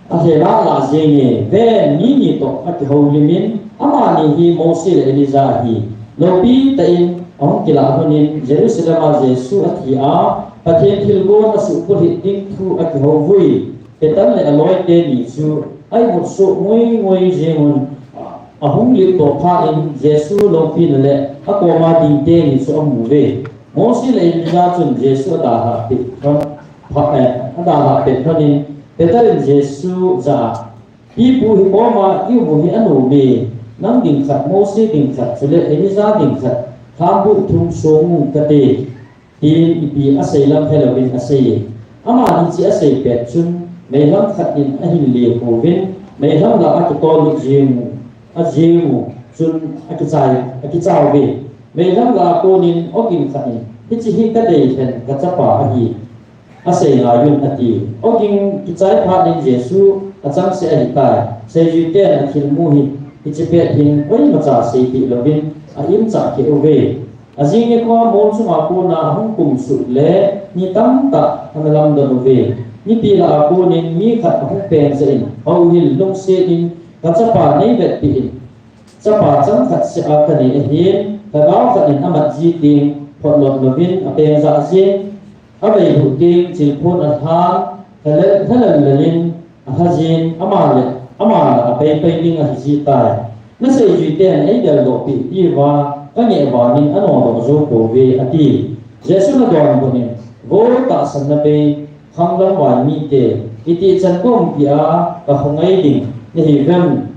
alhelah lah jenge. Ven, mi ni toh akihoulimin, amani hi Mose le Elijah ahi. Loupi tah in ahung kilah lhonin Jerusalem a Jesu athi a, Pathen thilgon asuhpullhit ding thu akihouvui. Peter le aloite ni chu a-imut soh ngoi ngoi jengun, ahung limtoh phat in Jesu loupina le akoma dingte ni chu amuve. Mose le Elijah chun Jesu adalhah peh lhon, pha, eh, adalhah peh lhonin Peter in Jesu jah a, Pi pu, hikoma ium u hi anome, nang ding khat, Mose ding khat, chule Elijah ding khat, lhambuh thum song u kate, tin ipi asei lam helouvin aseiye. Aman hiche asei pet chun, meilhang khat in ahin lekhouvin, meilhang lah a akitollut jeng u, ajeng u chun akichai, akichauve. Meilhang lah a konin ogin khat in, Hiche hi kadei lhen kachapa ahi, asei laiyun, ati. Ogin kichai phat in Jesu achangseh ahitai. Seijuiten athilmu hi, hiche pet hin koimacha seipeh louvin a-imchah kheh uve. Ajing nikhoa mol chunga kona ahung kumsuh le mi tamtah ana lamdon uve. Mipi lah a konin mi khat ahung peng jeh in, Houhil, lungset in, kachapa neivetpeh in. Chapa chang khat seh a kanei ahin, lhagao khat in amat ji teng, photlot louvin apeng jah jeng, aveihuh teng chilphon alhan, lhalel, lhalel lel in alha jin, ama le, ama lah a paipai ding ahi jitai. Naseijuiten eideldoh peh diuva kangeh vangin anodoh jou pouve, ati. Jesun adonbut in, Vo tahsanna bei khanglam vai mite, Itih chan kaumpi a kakhongai ding nahiuvem?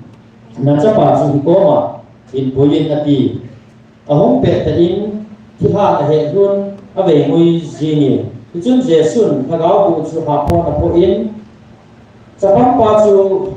Nachapa chu hikoma hinpuiyin, ati. Ahung pettah in, thilha ahet lhun, avei ngui jingin. Hichun Jesun lhagao boh chu haphon apoh in, chapangpa chu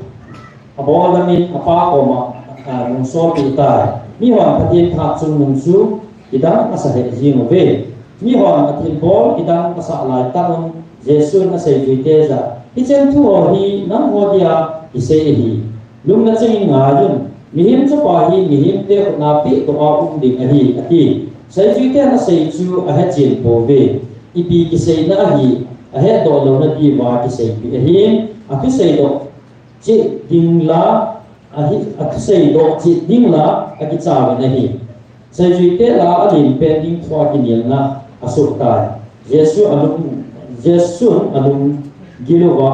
abol lamin apa koma, a, nungsolpeh tai. Mihon Pathen thah chungnung chu kidang asah lheh jing uve. Mihon athilbol kidang asah laitah un, Jesun aseijuite jah a, hicheng thu ho hi nangho dia kisei ahi. Lungna chengin ngaiyun, Mihem Chapa hi mihemte khutna pehdoh a um ding ahi, ati. Seijuiten asei chu ahechen pouve. Ipi kiseina ahi, ahetdoh louna diuva kiseipeh ahin, akiseidoh cheh ding la, ahi, akiseidoh cheh ding la, akichauvin ahi. Seijuite lah a alenpen ding thua kinelna asoh tai. Jesu alung, Jesun alunggil uva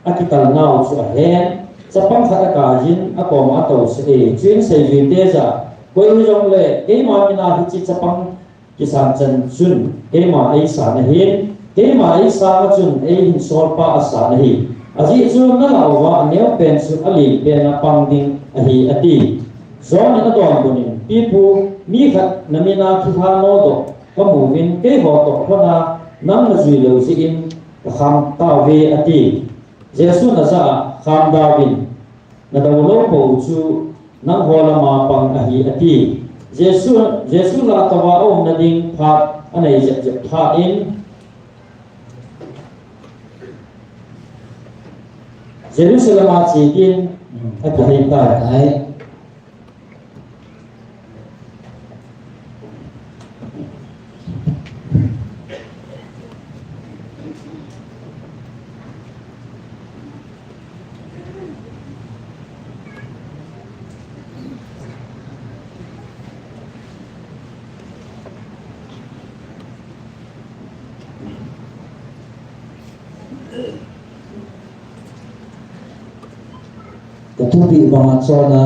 akitalnau chu ahen, chapang khat akaiyin, akoma atousah e. Chuin seijuite jah a, Koi hijongle keima mina hiche chapang kisan chan chun keima eisan ahin, keima eisanga chun eihinsolpa asan ahi. Ajeh chu nalah uva aneopen chu alenpen a pang ding ahi, ati. John in adonbut in, Pi Pu, mi khat namina thilha nodoh kamuvin, keiho toh lhona nang najui lou jeh in kakham tauve, ati. Jesun ajah a, Khamdauvin, nadou lou pou chu nangho lama pang ahi, ati. Jesu, Jesu lah a touva aumna ding phat anei jep jep phat in, Jerusalem a che din akihei tai. Ka thupeh banga chonna,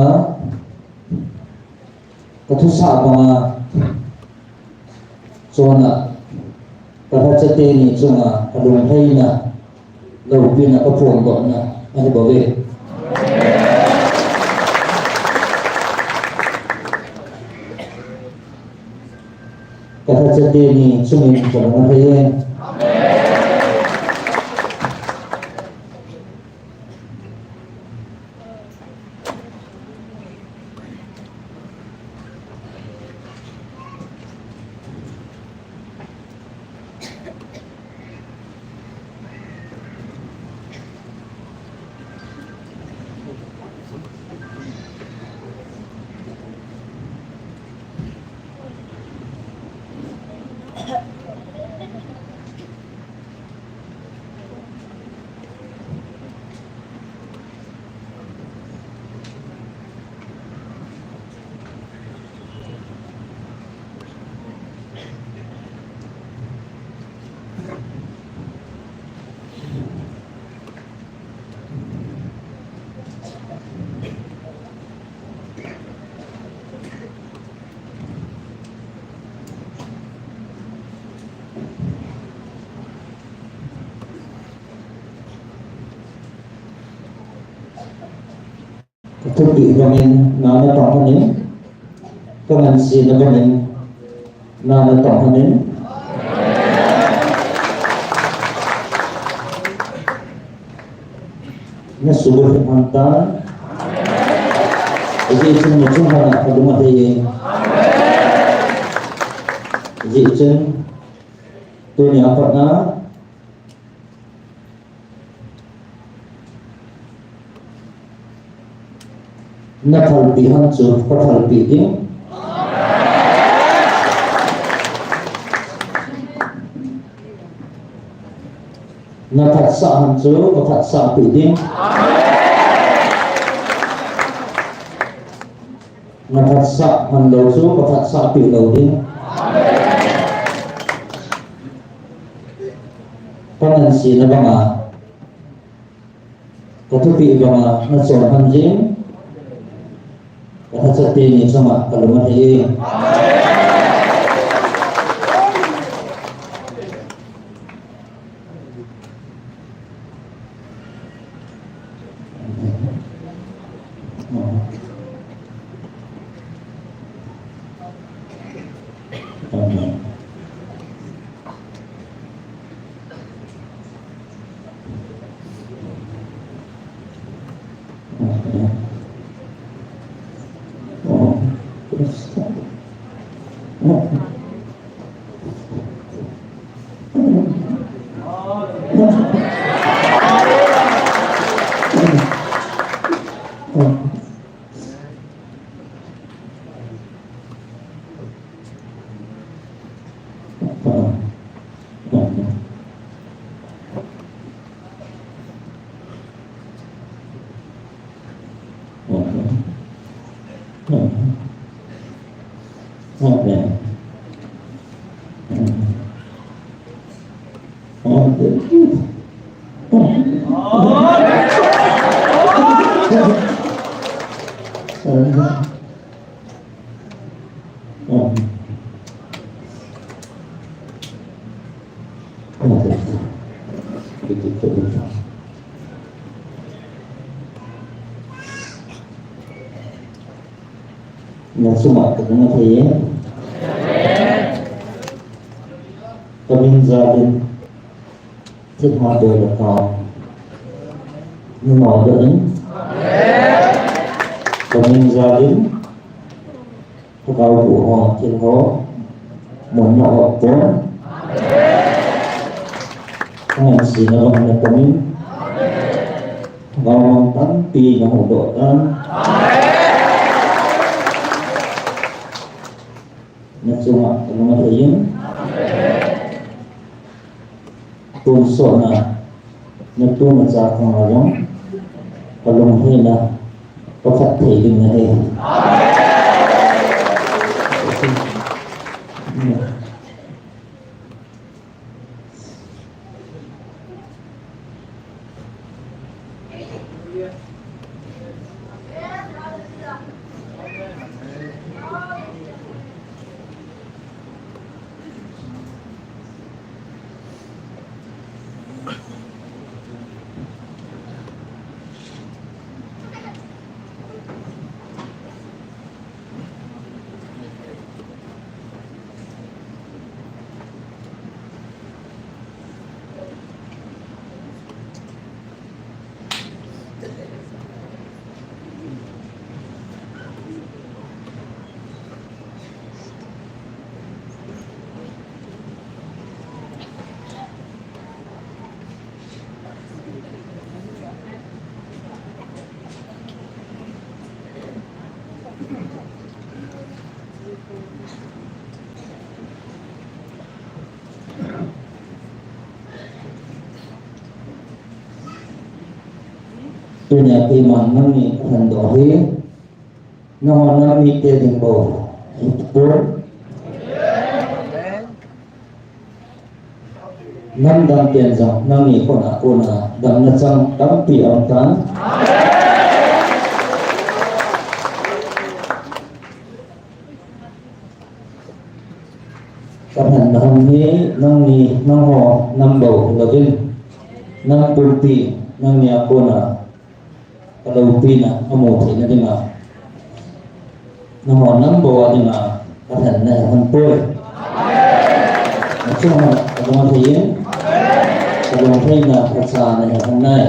ka thusah banga chonna, ka lhacha teni chunga ka lunglhaina, loupina, ka phondohna ahi bouve. Ka lhacha teni chungin ka lunglhai e. Ka thupeh bangin na natong lhonin, ka ngansena bangin na natong lhonin. Na subur hih man tan. Hijeh chun na chung lhona ka lung alhai e. Hijeh chun tunia pat na Na phalpeh hon chu ka phalpeh ding. Na phatsah hon chu ka phatsah peh ding. Na phatsah hon lou chu ka phatsah peh lou ding. Ka ngansena banga, ka thupeh banga na chon hon jing, ka lhacha teni chunga ka lung alhai e. Amen. Na chunga ka nung a thei e. Ka min jal in, thilha boi le ka. Nunga da in. Ka min jal in. Thagau bu ho, thil ho, mun na op pon. Amen. Amen. Sina bang na komin. Thagau mang tampi na hudoh tan. Amen. Na chunga ka nung a thei in. Amen. Tonsot na, na tun a cha kong a jong, ka lungheina, ka phatthei ding na hi. Tunia keiman nangni kahin doh hi, nangho nam mite ding bou hipoi. Nam dang ten jong nangni khut a kona damna chang tampi aum tan. Kahin na hon hi nangni, nangho nam bou hilouvin, nam pumpi nangni a kona kaloupina amu theina dinga, nangho nam bou a dinga kahin na hon poi. Nachung a, achung a thei in, kalungtheina kacha na hon nai.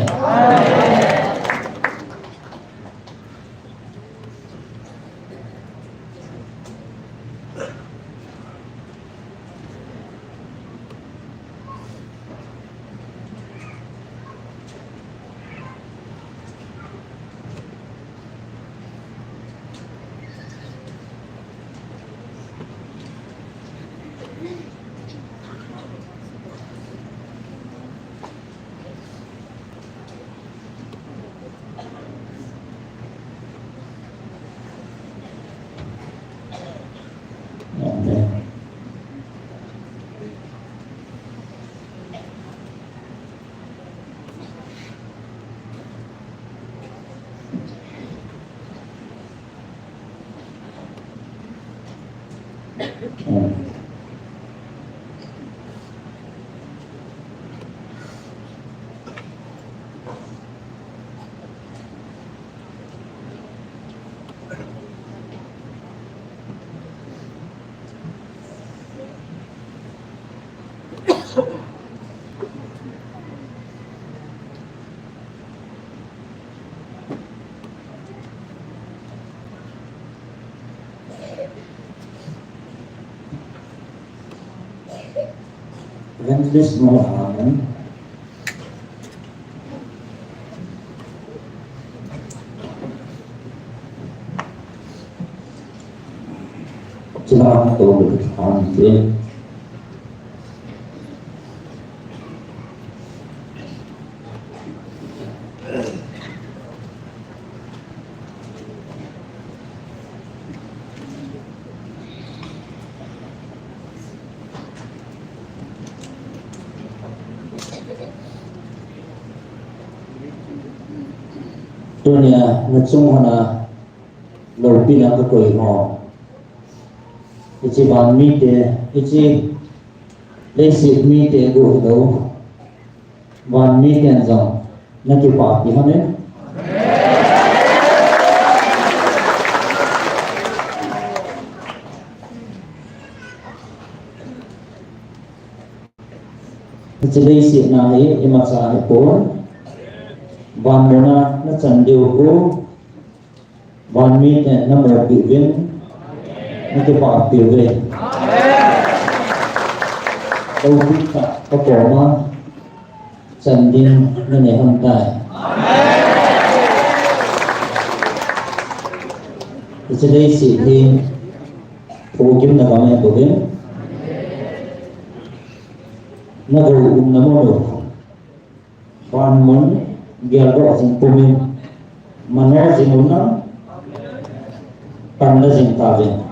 Evangelist Noah Amen. Chila to Amen. Tunia nachung hona loupina kakoi ho. Hiche van mite, hiche leiset mite gu hilou. Van miten jong nakipapi ham e. Hiche leiset na hi imacha ahipon. Van muna nachan diu gu. Van miten namopi uvin, nakipapi uve. Loupitah kakoma chan ding nanei hon tai. Hiche leiset hi phugimna gam ahi bouvin, nagou umna mun u. Van mun geldoh jing pumin, mano jing un, panla jing tauvin.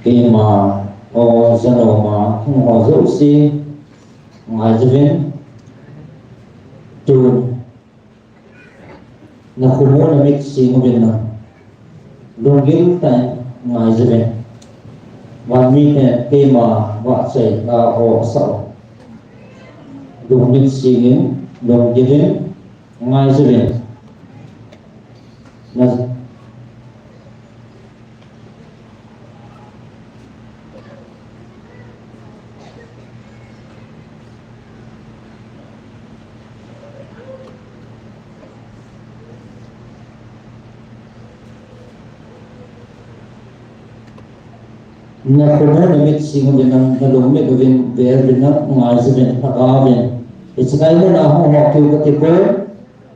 Keima, o, janoma hung ho jouse, ngaijuvin, tun, nakhomu namit sing uvin lang, lunggil tah in ngaijuvin. Van miten keima vahchoi la ho asah u. Lungmit singin, lunggilin, ngaijuvin. Na Nakhomu namit sing uvin lang, nalungmit uvin, vel uvin lang, ngaijuvin, lhagao vin. Hiche lai muna hung ho kiu kati poi.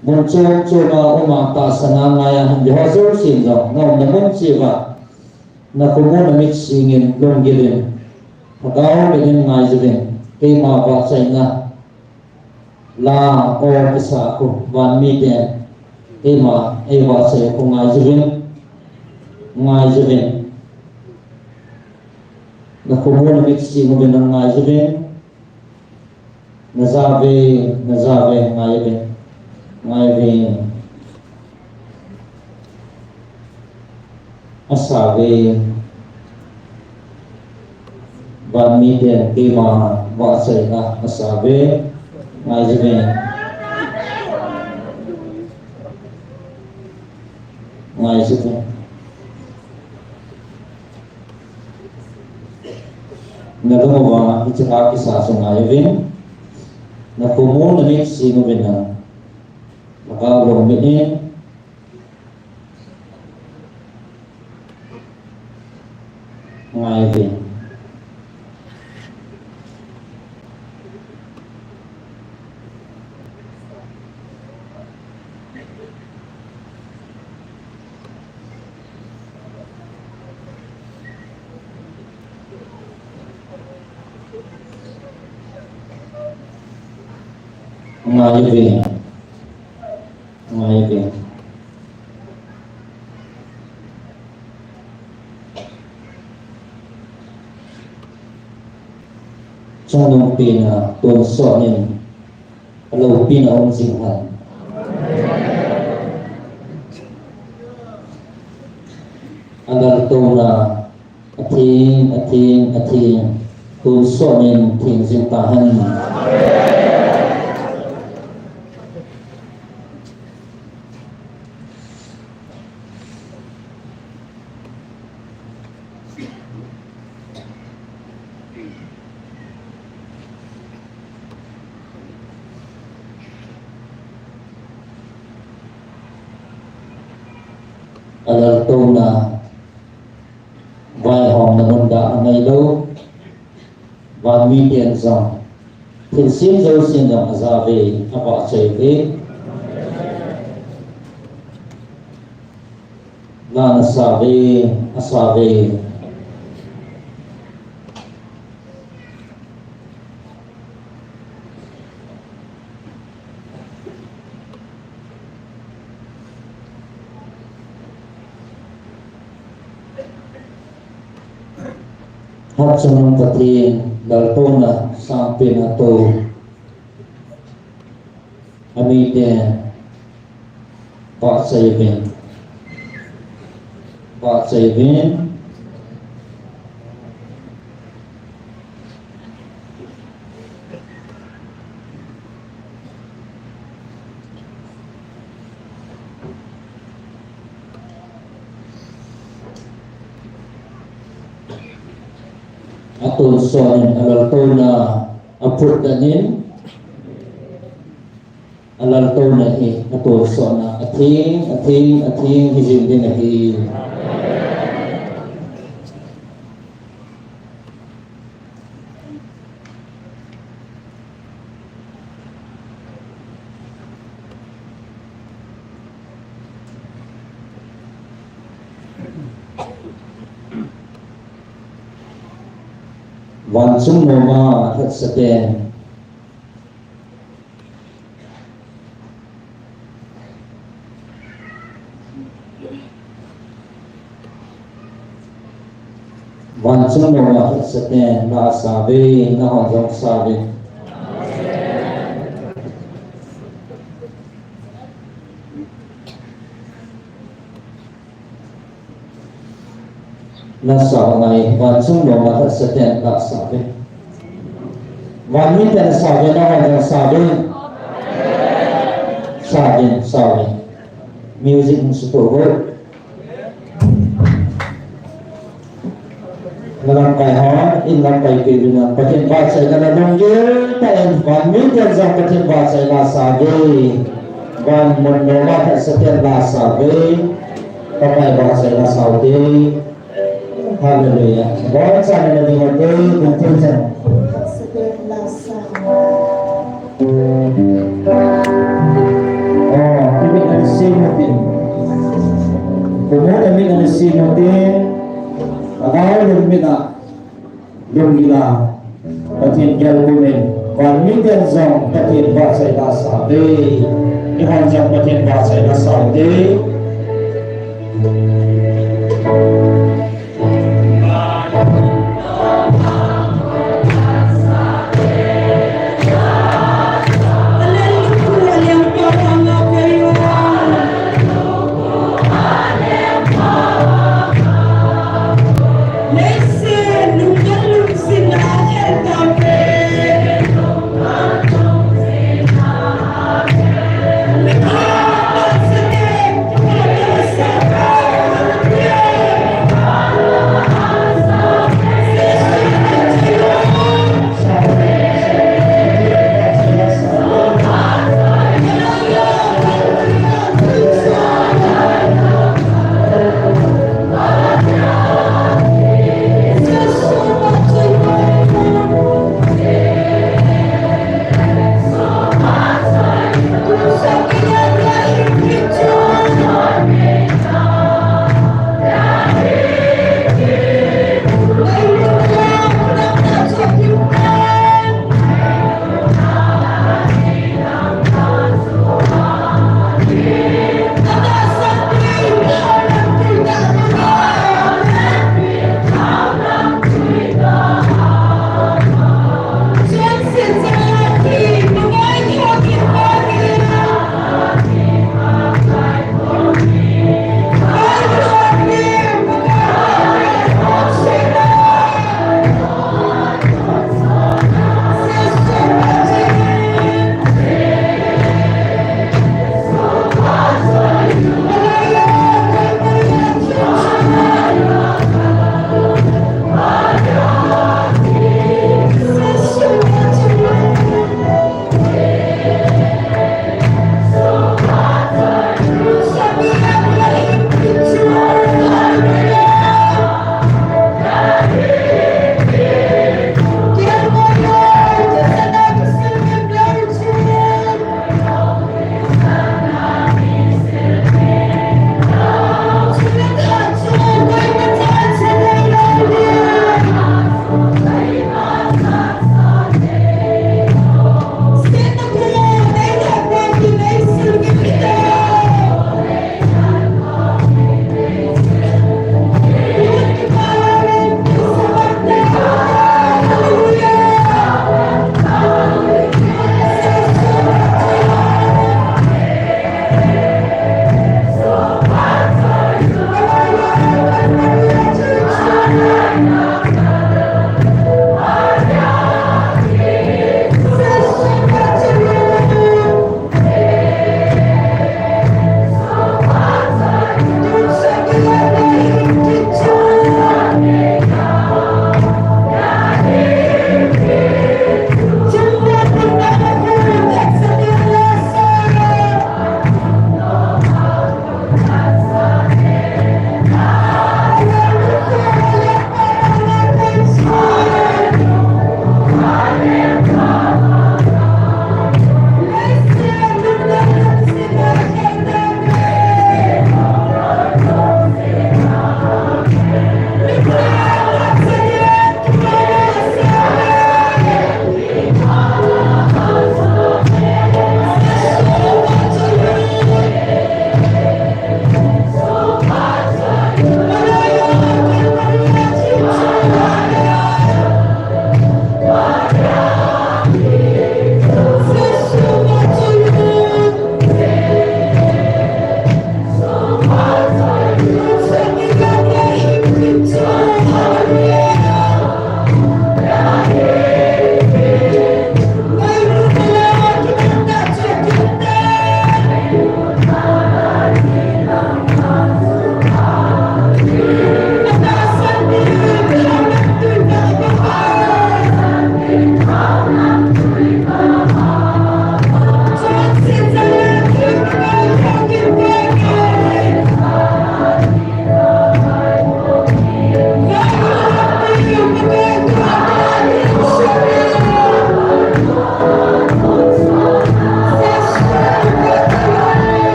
Mun chom choma uma tahsan a ngai a hin di ho jouse jong, naumna mun cheh uva. Nakhomu namit singin, lunggilin, lhagao vin, ngaijuvin. Keima vahchoina la ho kisa khu van miten keima eivahchoi khu ngaijuvin, ngaijuvin. Nakhomu namit sing uvin lang, ngaijuvin. Najah uve, najah uve, ngai uve, ngai uve. Asah uve. Van miten keima vahchoina asah uve, ngaijuvin. Ngaijuvin. Nalung uva hiche a kisa chu ngai uvin. Nakhomu namit sing uvin lang, lhagao lungmit in ngai uvin. Ngai ve. Ngai ve. Chungnung pena tonsot in aloupina um jing hen. Alaltouna atheng, atheng, atheng, tonsot in theng jing tahen. Alaltouna vaihomna mun dah anei lou. Vanmi ten jong, thilsem jousen jong ajah uve, avahchoi uve. Lan asah uve, asah uve. Hatchungnung Pathen, laltouna sangpen atou amite vahchoi uvin, vahchoi uvin. Atonsot in alaltouna aphut dan in, alaltouna hi atonsotna atheng, atheng, atheng hijing ding ahi. Vanchung noma lhatsa ten. Vanchung noma lhatsa ten la asah uve, nahon jong sah uvin. Nasah u ngai, vanchung noma lhatsa ten la asah uve. Vanmi ten asah uve, nahon jong sah uvin. Sah uvin, sah uvin. Music hung sutoh uvo. Nalamkai hon, in lamkai peh uvin lang, Pathen vahchoina nalunggel tah in, vanmi ten jong Pathen vahchoina la asah uve. Van mun noma lhatsa ten la asah uve. Pakai vahchoina la asah uvin te. Hallelujah. Bon chan na ding te, kun tin chan. Oh, imit na sing mo te. Kumo na mit na sing mo te. Agao lum mit na. Lum ila. Pathen gel kumin. Vanmi ten jong Pathen vahchoina la asah uve. Nahon jong Pathen vahchoina la asah uve.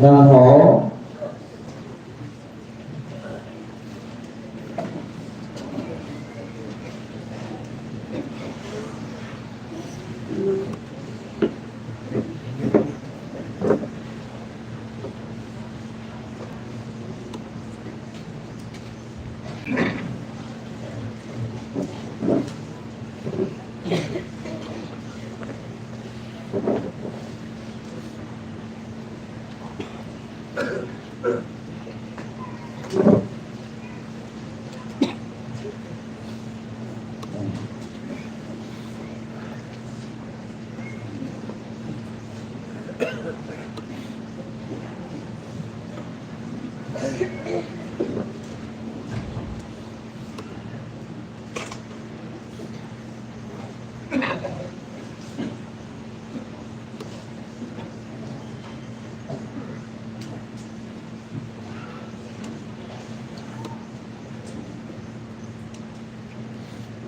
Nangho.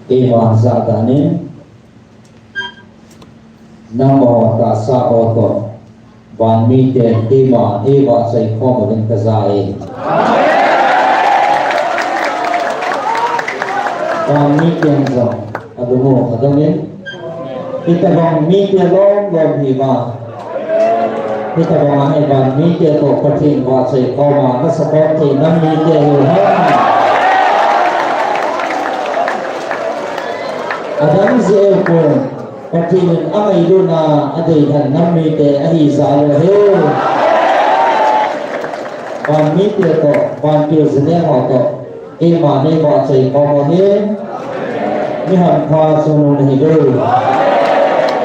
Keima jahdan in, nangho tahsa ho toh, van miten keima neivahchoi khom uvin kaja e. Van miten jong adong u adong in, hitobang mite lom lom hiuva, hitobang a hi van mite toh Pathen vahchoi khom a na support thei nam mite hiu hen. Adang jeh u pon, Pathen in angailut na adeilhen nam mite ahi jal u ahi. Van mite toh, vantil jineo ho toh, keima neivahchoi khom u ahi. Mi hampha chungnung nahiuve.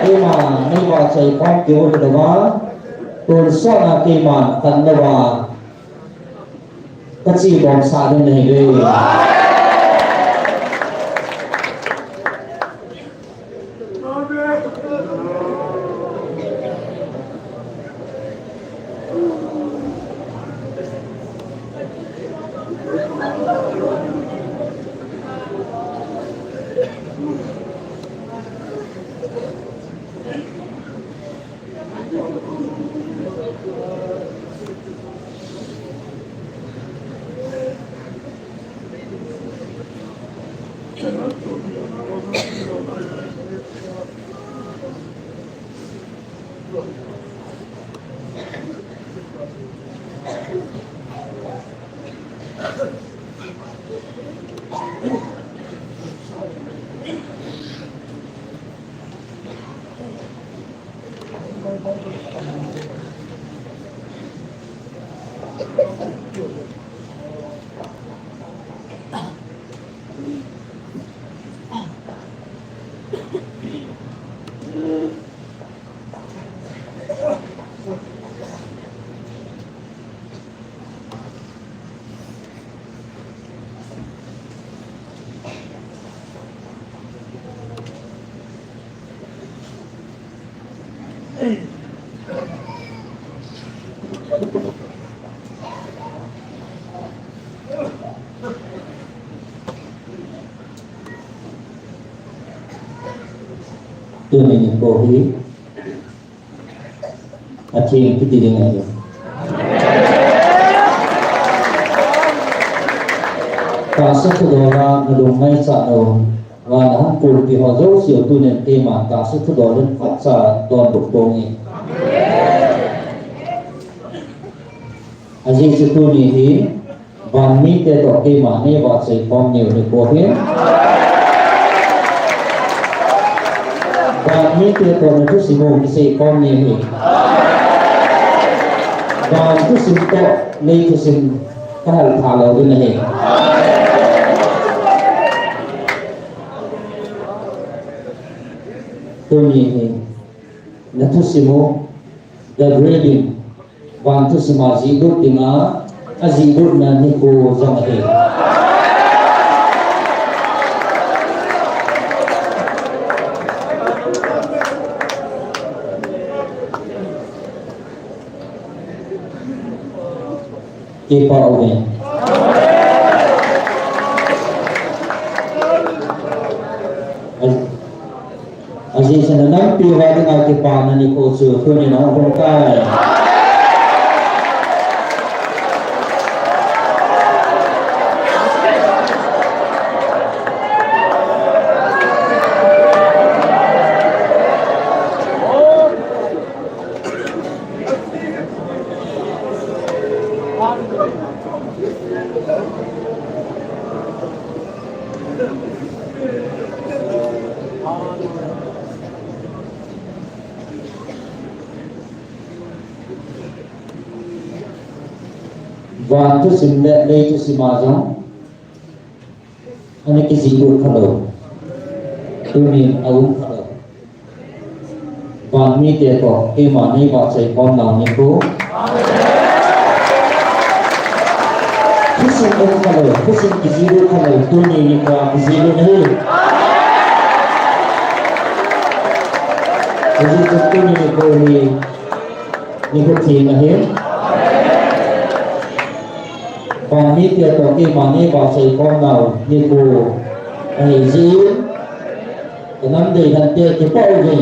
Keima neivahchoi khom kit u hilouva, tonsot a keiman khat louva kache bomsah ding nahiuve. Tuni nikho hi atheng kiti ding ahi. Tahsa thudol a nalung ngaichat nau, van a hung kulpi ho jouse u tunin keiman tahsa thudol in phatcha donbut ponge. Ajeh chu tuni hi van mite toh keima neivahchoi khom niu nikho ahi. Van mite toh nathusim u kisei khom niu ahi. Van thusim toh lei thusim kahal tha lou ding ahi. Tuni hi nathusim u, the grading, van thusim a jihlut dinga ajihlut na nikho jong ahi. Kipah uve. Ajeh chu nanampi uva dinga kipana nikho chu tunin ahung lhung tai. Van thusim le lei thusim a jong ana kijih lut khalou. Tunin aum khalou. Van mite toh keima nei vahchoi khom nau nikho. Thusim um khalou, thusim kijih lut khalou, tuni nikho kijih lut ahi. Hijeh chun tuni nikho hi nikho theng ahi. Van mite toh keima nei vahchoi khom nau nikho ahi jeh in, kanam dei hante kipah uve.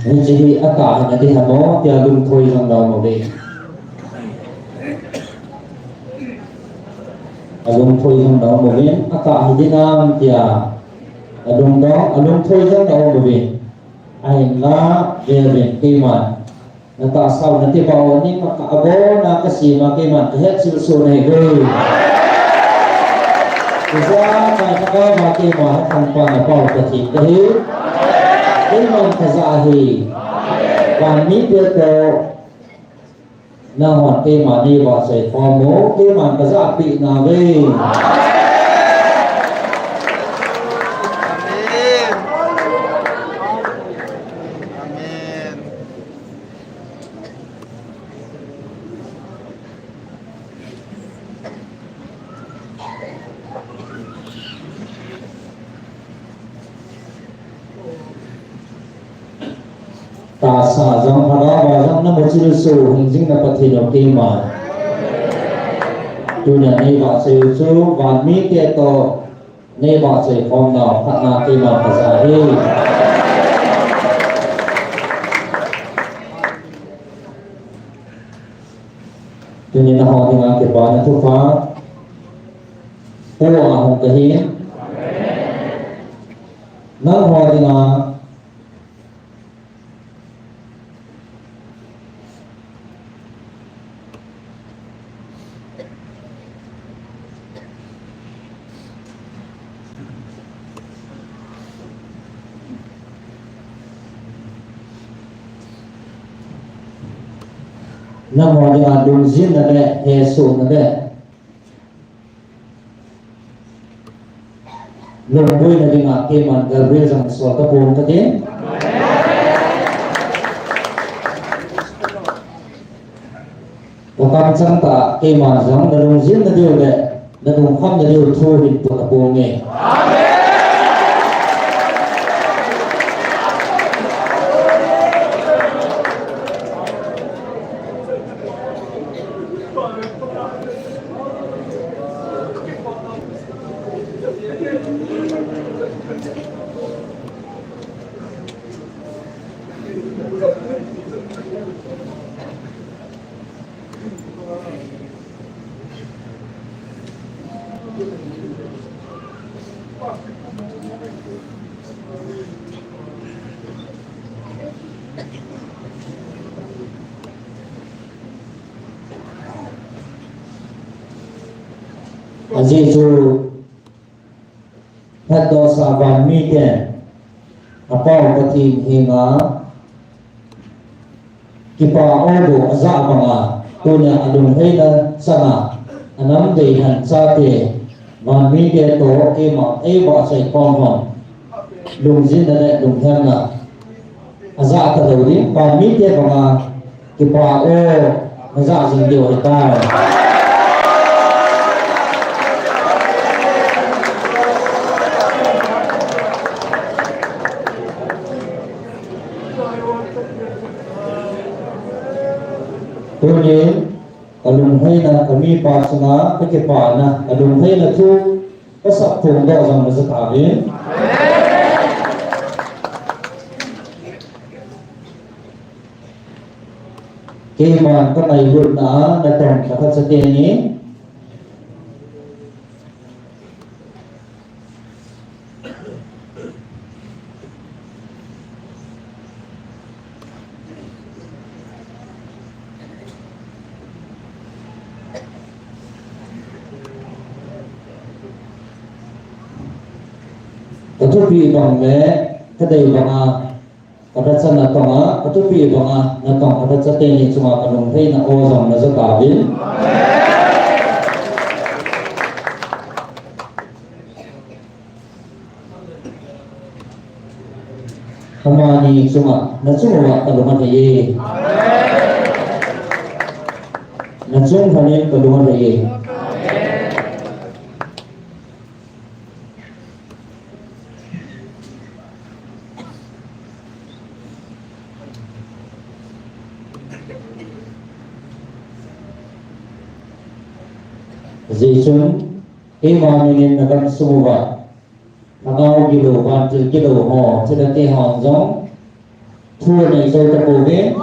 Hiche hi atah hina ding ham tia lungthoi jong naum uve. Alungthoi jong naum uve, atah hi ding ham tia alungdong, alungthoi jong naum uve. Ahinla, veuvin keiman natahsa u natibah u, ning a ka abona kasem a keiman kahetchil soh nahiuve. Ijakai lhagao a keima hethangpa napa u Pathen kahi. Keiman kajah ahi. Van mite toh nanghon keima nei vahchoi khom u, keiman kajahpeh nauve. Amen. Amen. Tahsa jong, lhagao a jong namuchilsoh hingjing na Pathen u keiman tunia nei vahchoi u chu van mite toh nei vahchoi khom nau khatna keiman kajah ahi. Tuni nangho dinga kipana thupha pu a hung kahi. Nangho dinga nangho dinga lungjinna le hesohna le lungboina dinga keiman Gabriel jong sol tapong kate. Kakamchang tah a keiman jong nalungjin nadiu le nalungkham nadiu thu hin po tapong e. Ajeh chu Phatdohsa van miten, apau Pathen henga kipa aw bou ajah banga, tunia alungheina changa, anam deihan chate, Van mite toh keima ei vahchoi khom hon lungjinna le lunghemna ajah talou ding, van mite banga kipa o najah jing diu ahitai. Tunin kalungheina, kamipa chunga kakipana, kalungheina thu kasah phongdoh jong naja tauvin. Keiman kanailutna a natong kathat chate ni kathupi bang le kadei banga kathat cha natong a, kathupi banga natong kathat chate ni chunga kalungheina o jong naja tauvin. Amani chunga nachung uva kalung alhai e. Nachung lhonin kalung alhai e. Hijeh chun keima minin nagamsung uva lhagao gilou, vantil gilou ho, thilha te hon jong thu anei jou tapouve.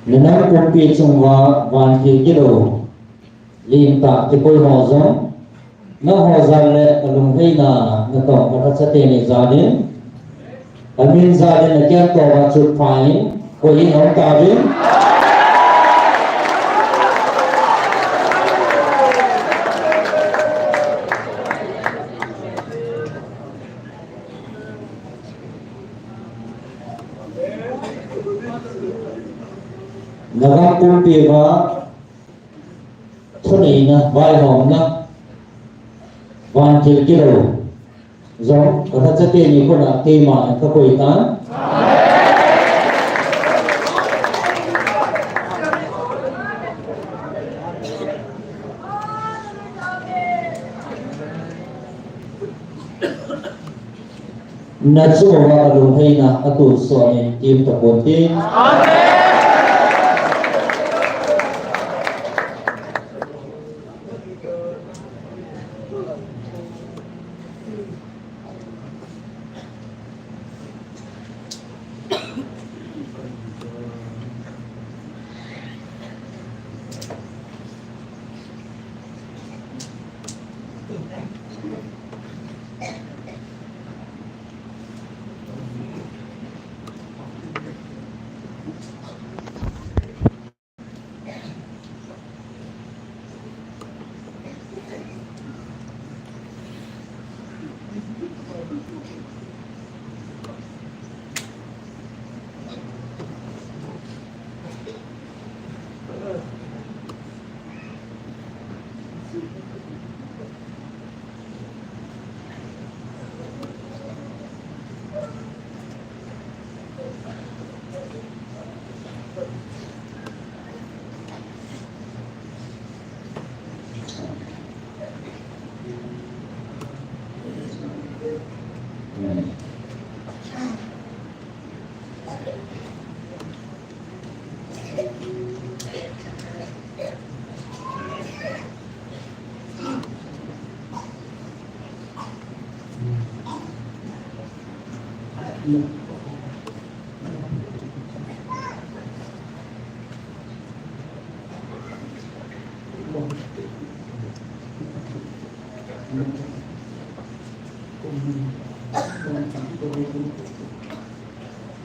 Nanam pumpi chunguva vantil gilou, lentah kipoi ho jong, nangho jal le kalungheina natong kathat chate ni jal in, kamin jal in nakeng touva chutpha in, koi in aum tauvin. Nagam pumpi uva thuneina, vaihomna, vantil gilou jong kathat chate ni khut a keiman kakoi tan. Nachung uva kalungheina atonsot in tem tapon te.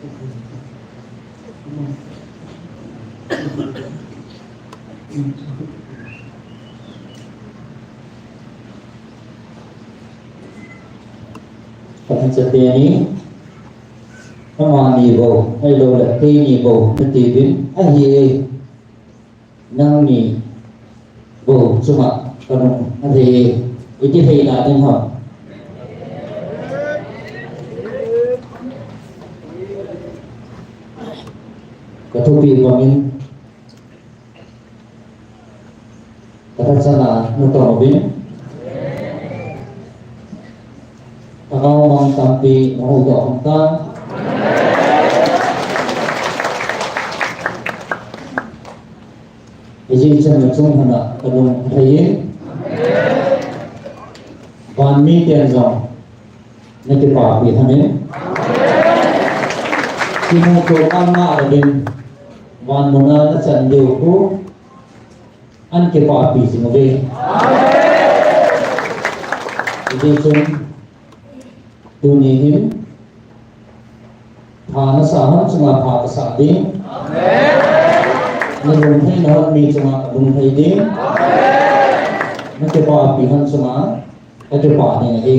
Pathen chate ni, amani bou, ahilou le keini bou, nati uvin, ahi e. Nangni bou chunga kanung ahi e, iti theina ding ham. Kathupi bangin, kathachana natong uvin. Lhagao mang tampi nahuhdoh uvin. Hijeh chun nachung lhona kalung athei in. Van miten jong nakipapi lhonin. Thina toh kama adin van muna nachan diu khu ahin kipapi jing uve. Hijeh chun tuni hin, pha nasah hon chunga pha kasah ding. Nalungthei nahon mi chunga kalungthei ding. Nakipapi hon chunga kakipa ding ahi.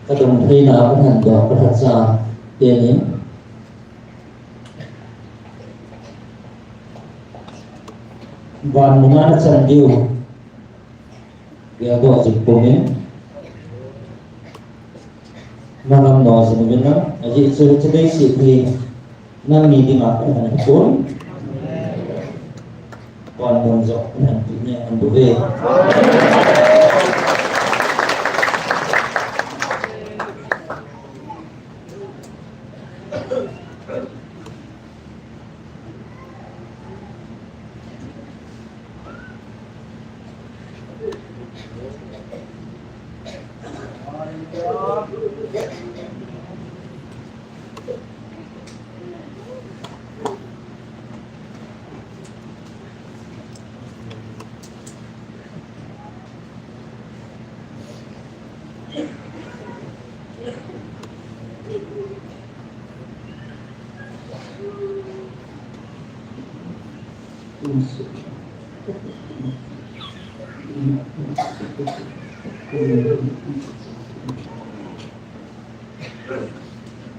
Kadong theina, kahin doh, kathacha, teni. Van muna nachan diu. Geldoh jing pumin. Manam no jing uvin lang. Ajeh chu hiche leiset hi nangni dinga kahin pun. Van mun jong kahin pun ne, ahin bou ve.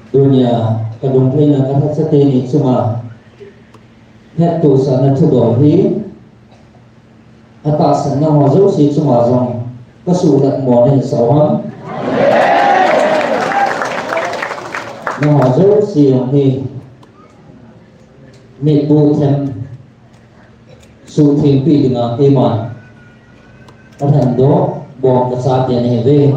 Tunia kalungtheina kathacha teni chunga hettohsahna thudol hi atahsan nangho jouse chunga jong kasuhlat mo nahisah u ham? Nangho jouse jong hi mitbu them suhthengpi dinga keiman kathandoh bom kachate nahiuve.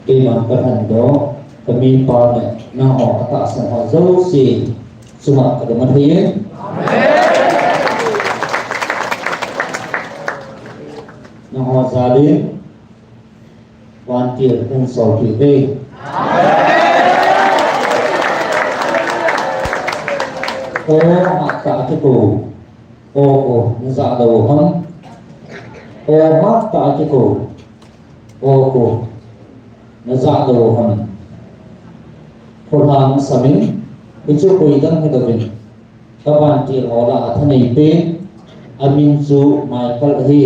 Keiman ka thandoh, ka mipa le nangho atahsan ho jouse chunga ka dong ahi. Nangho jalin vantil hung solpeh uve. O, hatah a kikou. O, o, najah lou ham. O, hatah a kikou. O, o, najah lou ham. Thulhang samin, hichu koidang hilouvin, ka vantil ho lah a thaneipen, amin chu Michael ahi.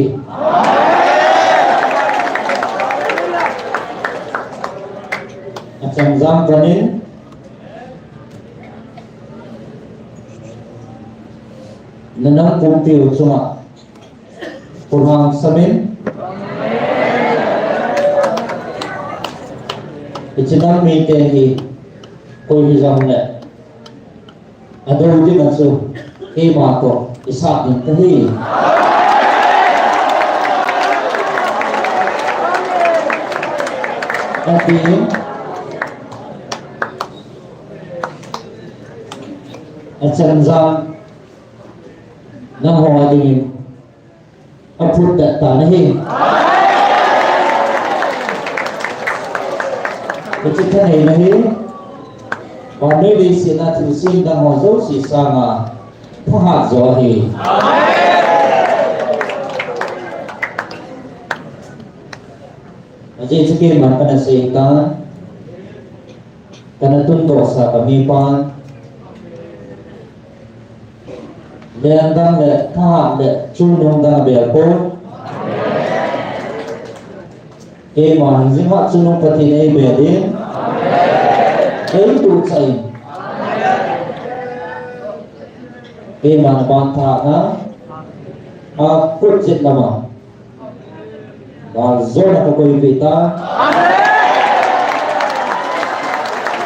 Achangjan panin, na nam pumpiu chunga thulhang samin, hiche nam mite hi koi hijongle, adou dinga chu keima toh isah ding kahi, atin. Achangjan nangho dingin aphutdet tan ahi. Hiche thaneina hi vannoi leiset a thilsem dang ho jouse sanga thahat jo ahi. Ajeh chu keiman kana seitan, kana tundohsa ka mipan, lengdang le thahat le chungnung dang abelpon, keima hingjing uva chungnung Pathen in eibelin, eituhchah in, keiman aban thahatna a kut jet lama Gal jona kakoipeh tan. Amen.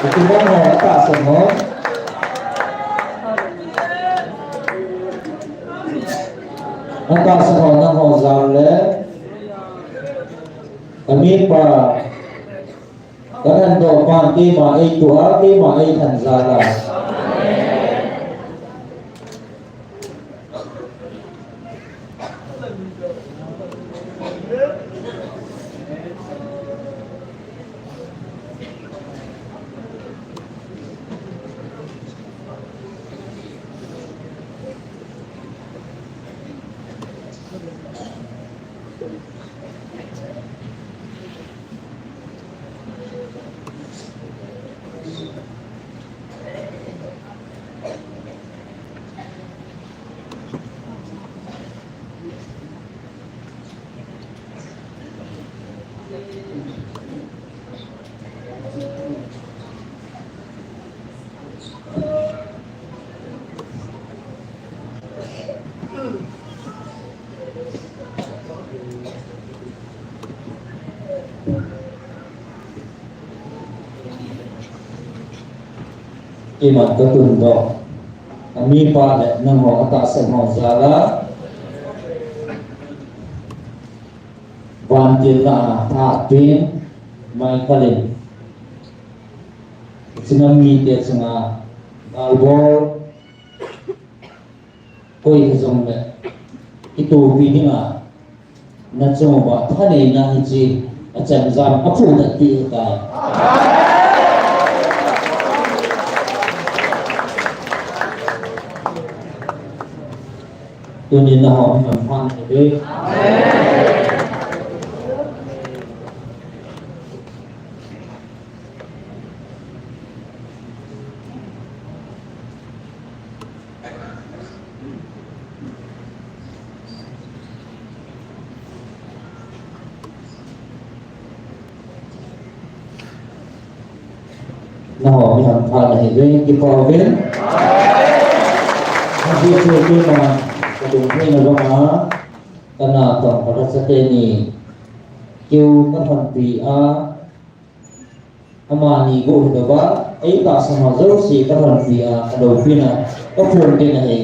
Iti nangho atahsan ho, atahsan ho nangho jal le, ka mipa, ka thandoh pan keima eituh a, keima eithan jal a. Keiman katundoh, amipa le nangho atahsan ho jal a, vantil lah a thahatpen Michael in, hiche nam mite chunga galbol koi hijongle kitohpi dinga, nachung uva thaneina hiche achangjam a phudet peh tai. Tunin nangho hi hampha nahiuve. Nangho mi hampha nahiuvin, kipah uvin. Ajeh chu keima kalungtheina banga, kana tong khat a chate ni, keu kalhonpi a, amani bou hilouva, eitahsan ho jouse kalhonpi a, kaloupina kaphongdoh in ahi.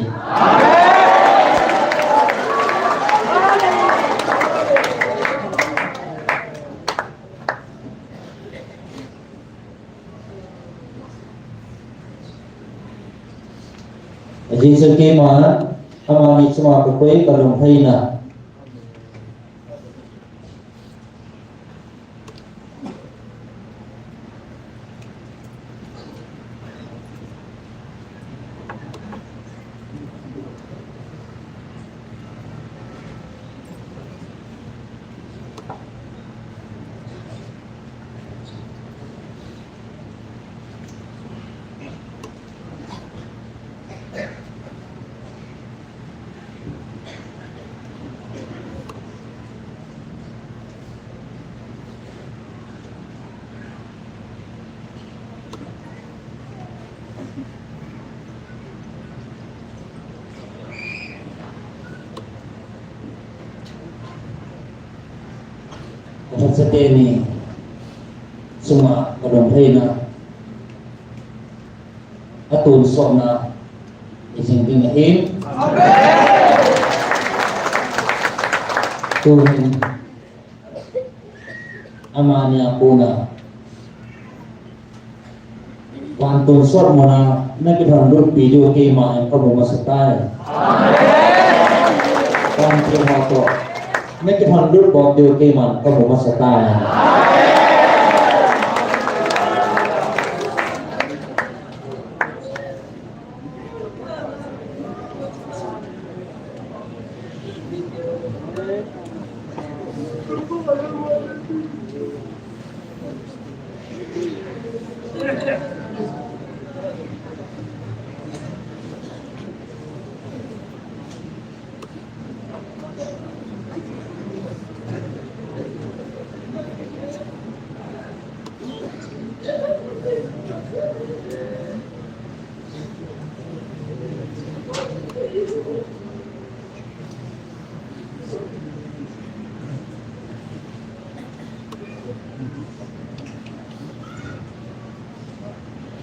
Ajeh chu keima, amani chunga kakoi kalungtheina. Kalhachate ni chunga kalungtheina, atonsotna hijing ding ahi. Tunin amani a kona, van tonsot muna nakilhonlutpi diu keima in kamu masa tai. Van tonsot muna nakilhonlut bou diu keima in kamu masa tai.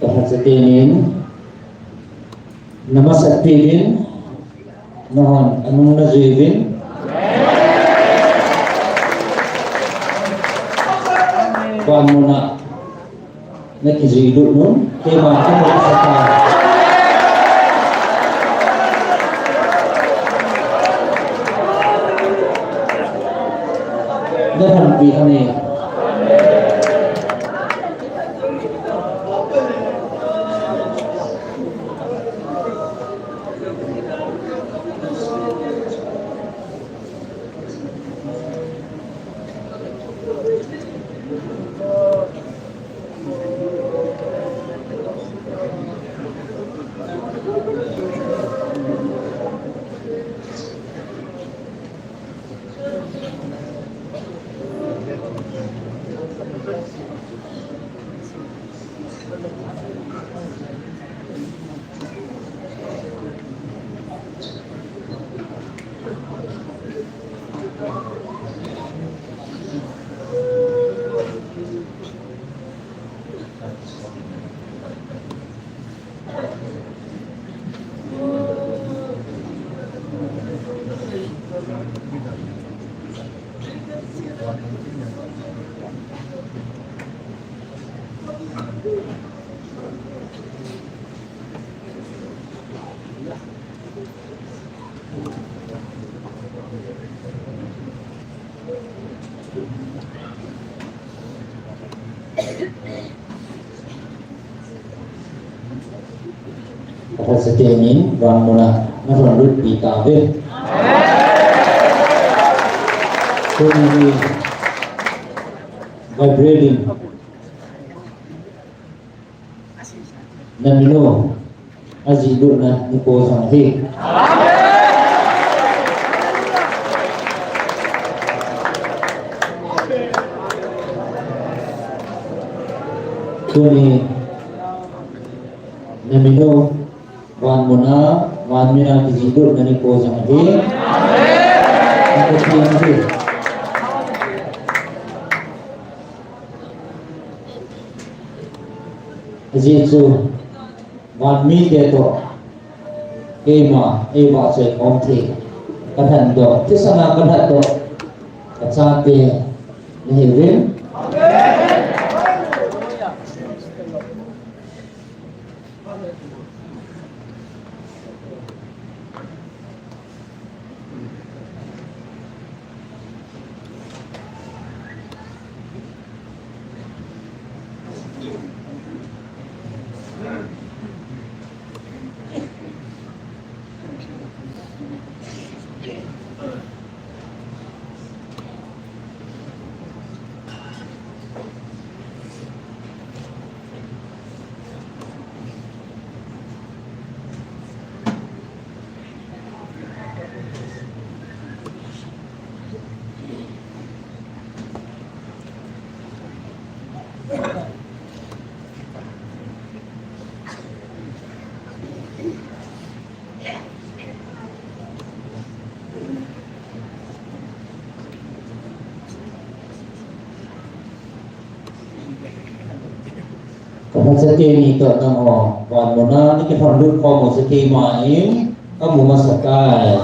Kalhachate nin, namasat pi din, nahon anung najui uvin. Van muna nakijui lut un, keima kamu masa tai. Nalhonpi ahi. Kalhachate nin van muna nalhonlutpi tauve. Tuni hi vibrating. Naminu, ajih lutna nikho jong ahi. Tuni, Naminu, van muna, van mina kijih lut na nikho jong ahi. Amen. Ajeh chu, van mite toh, keima, eivahchoi khom thei, kalhendoh, thisan a kalhatdoh, kachate, nahiuvin. Kaphacha teni toh nangho van muna nikilhon lut khom u chu keima in kamu masatai.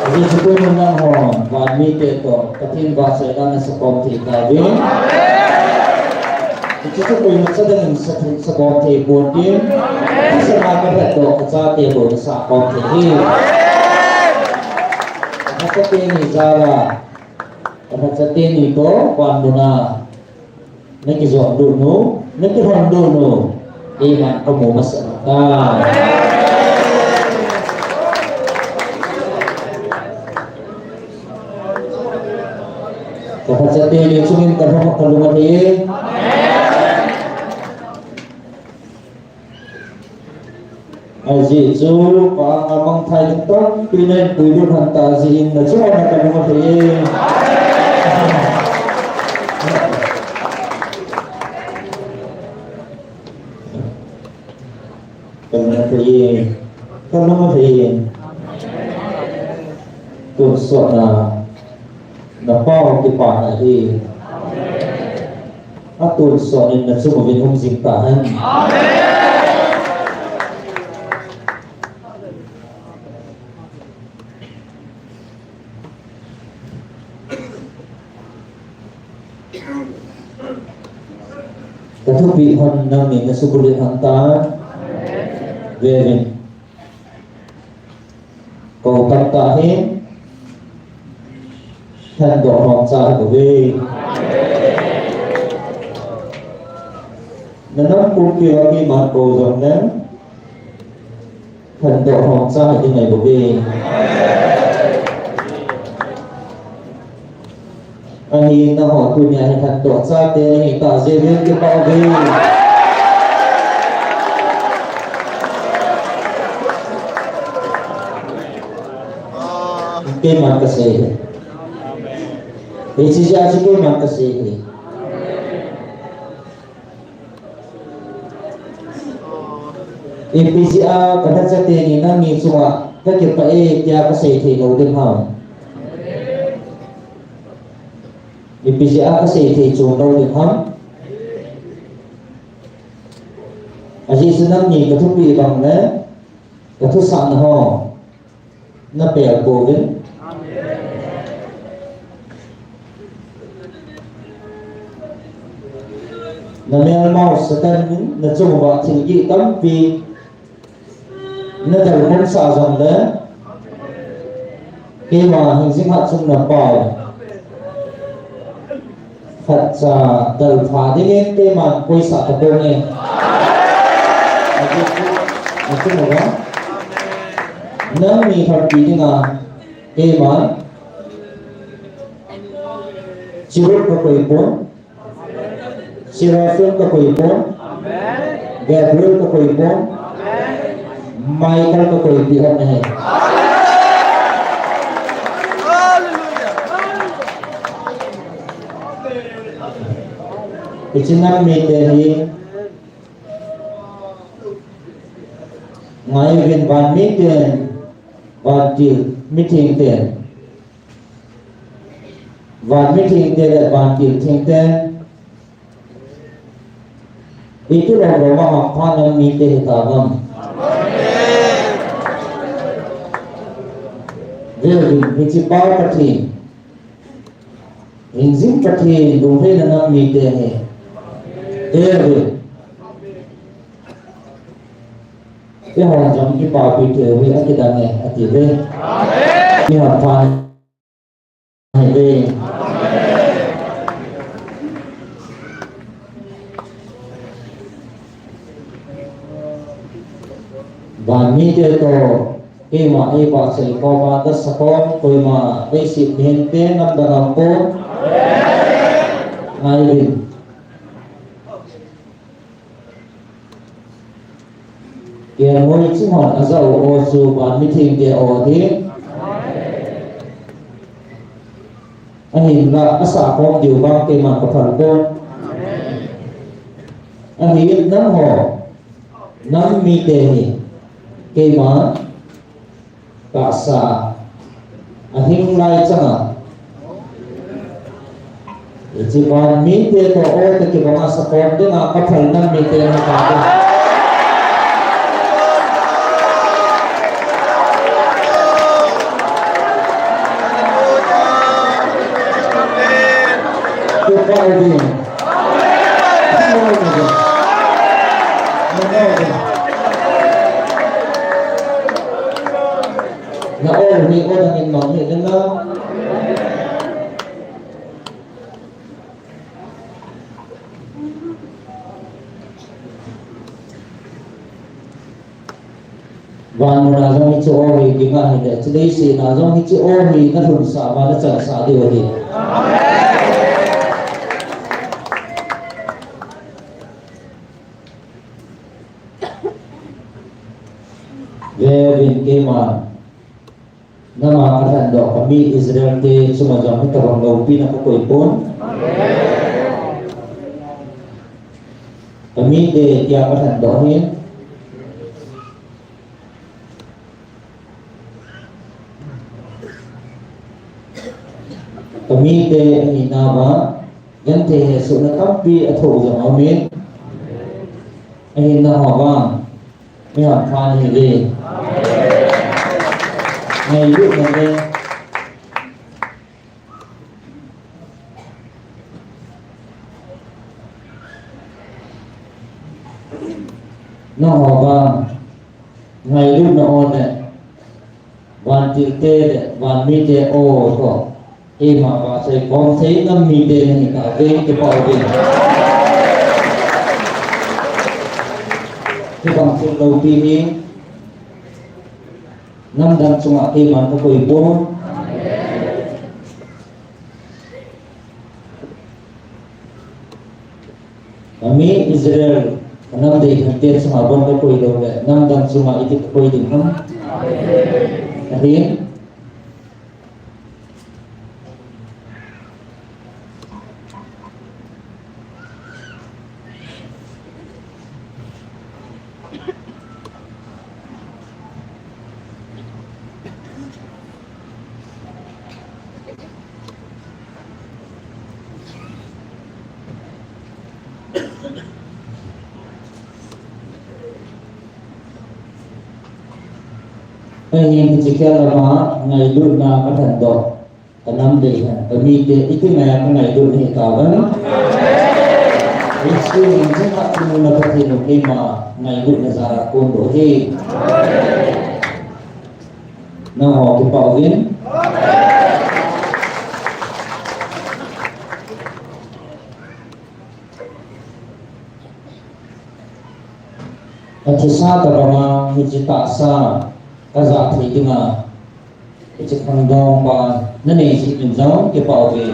Ajeh chu koiman nangho van mite toh Pathen vahchoina nasa khom thei tauvin. Hiche chu koimacha dangin sa, sa khom thei pontin, thisan a kalhatdoh kachate bou nasa khom thei hi. Kaphacha teni jal a, kaphacha teni toh van muna nakijot lut u, nakilhon lut u, keiman kamu masatai. Kaphacha teni chungin kalung, kalung alhai e. Ajeh chu, ka-anga mangthai ding tampi nahin puilut lhon tah jeh in, nachung uva kalung alhai e. Kalung alhai e. Kalung alhai e. Tonsot na. Napao kipana hi. Atonsot in nachung uvin um jing tahen. Kathupeh hon nangni nasubulut hon tan. Veuvin. Kou tamtah hi, lhendoh nomcha hibouve. Nanam pumpi uva keiman kou jongleng, lhendoh nomcha hiding ahibouve. Ahin nangho tunia hi lhendoh chate nahi tah jeh in kipah uve. Keiman kasei hi. Hiche jeh a chu keiman kasei hi. Ipi jeh a kalhacha teni nangni chunga kakipah e tia kasei thei lou ding ham? Ipi jeh a kasei thei chom lou ding ham? Ajeh chu nangni kathupeh bang le kathusahna ho napel pouvin. Namelmau Satan in nachung uva thil gih tampi nadalhomsah jongle, keima hingjing hat chunga napao. Khatcha dalha dingin keiman koisah taponge. Achung uva, nangni lhonpi dinga keiman Cherub kakoi pon, Seraphim kakoi pon, Gabriel kakoi pon, Michael kakoi peh hon ahi. Hiche nam mite hi, ngai uvin, van mite, vantil mithengte, van mithengte le vantil thengte, iti lom lom a hampha nam mite hitauvem. Ve uvin, hiche Pa Pathen, hingjing Pathen, lunglhaina nam mite ahi. Ve uvin. Eihon jong kipapi thei uve, akidang e, ati uve. Eihon pha Amen. Van mite toh keima eivahchoi khom a, tahsa khom, koima leiset mihemte namdang aumpon. Ngai uvin. Kelngoi ching hon ajah u aw chu van mithengte aw ahi. Ahinla asah khom diu vang keiman kaphal pon. Ahin nangho, nam mite hi keima tahsa ahing lai changa, hiche van mite toh aw toh kibanga sakhom dinga kaphal nam mite nahitauve. Kipah uve. Na aw hi aw dangin mang hih in lang. Van muna jong hiche aw hi dinga ahile, hiche leiset a jong hiche aw hi nalhunsah uva nachansah diu ahi. Ve uvin, keima nam a kalhendoh kami Israel te chunga jong hitobang loupina kakoi pon. Kamite tia kalhendoh ahi. Kamite ahinauva genthei hesohna tampi athoh jong aumin. Ahinauva vang, mi hampha nahiuve. Ngailutna le nangho vang, ngailutna aw le vantilte le vanmite aw toh keima vahchoi khom thei nam mite nahitauve, kipah uve. Hibang thil loupi hi namdang chunga keiman kakoi pon. Kami Israel, kanam deilhen te chunga bon kakoi lou le, namdang chunga iti kakoi ding ham? Ahin. Ahin hiche khel lama ngailutna kalhendoh. Kanam deilhen, kamite iti ngai a kangailut nahitauvam? Jesu min chunga thumuna Pathen u keima ngailutna jal a kondoh ahi. Nangho kipah uvin. Kathisa tobanga hiche tahsa kajah thei dinga, hiche khangdong pa nanei jeh in jong kipah uve.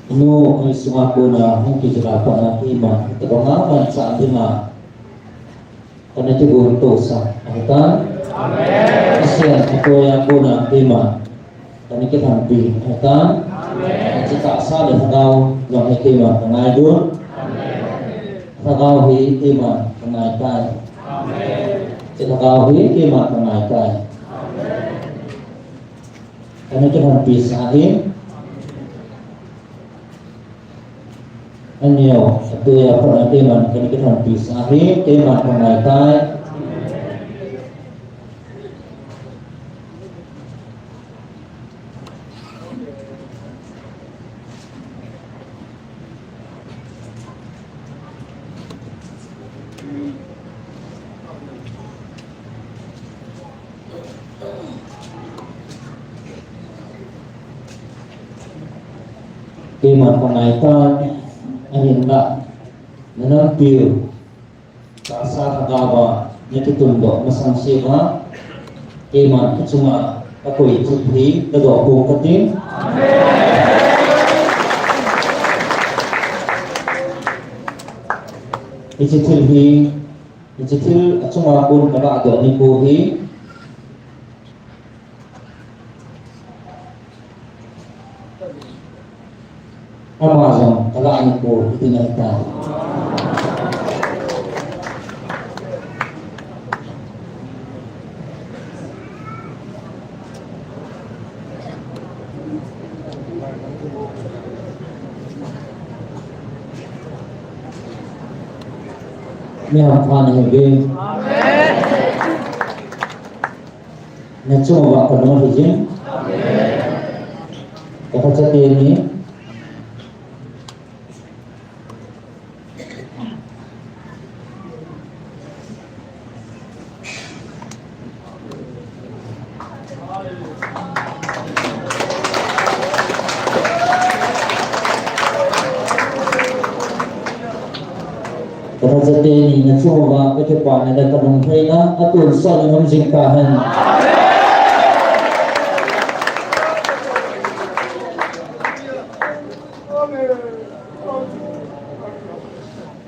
Nu, eisunga kona hung kijil a pat a keiman, tabanga manchah dinga kana kigon tousah ahitan. Amen. Pathen atoi a kona keiman kana kilhonpi ahitan. Amen. Hiche tahsa le lhagao jong hi keiman kangaidon. Amen. Lhagao hi keiman kangaitai. Amen. Hiche lhagao hi keiman kangaitai. Amen. Kana kilhonpi sah ahi. Aneo, atui a pat a keiman kana kilhonpi sah ahi, keiman kangaitai. Keiman kangaitai, ahinla, nanampiu tahsa lhagao a nakitundoh masang seh uva, keiman kachunga kakoi thil hi ladoh pou kate. Hiche thil hi, hiche thil achunga kon kaladoh ni pou hi, ama jong kalah ni pou, hiti ahitai. Mi hampha nahiuve. Amen. Nachung uva kalung ahijin. Amen. Kaphacha teni. Kaphacha teni nachung uva kakipana le kalungtheina atonsot in um jing tahen.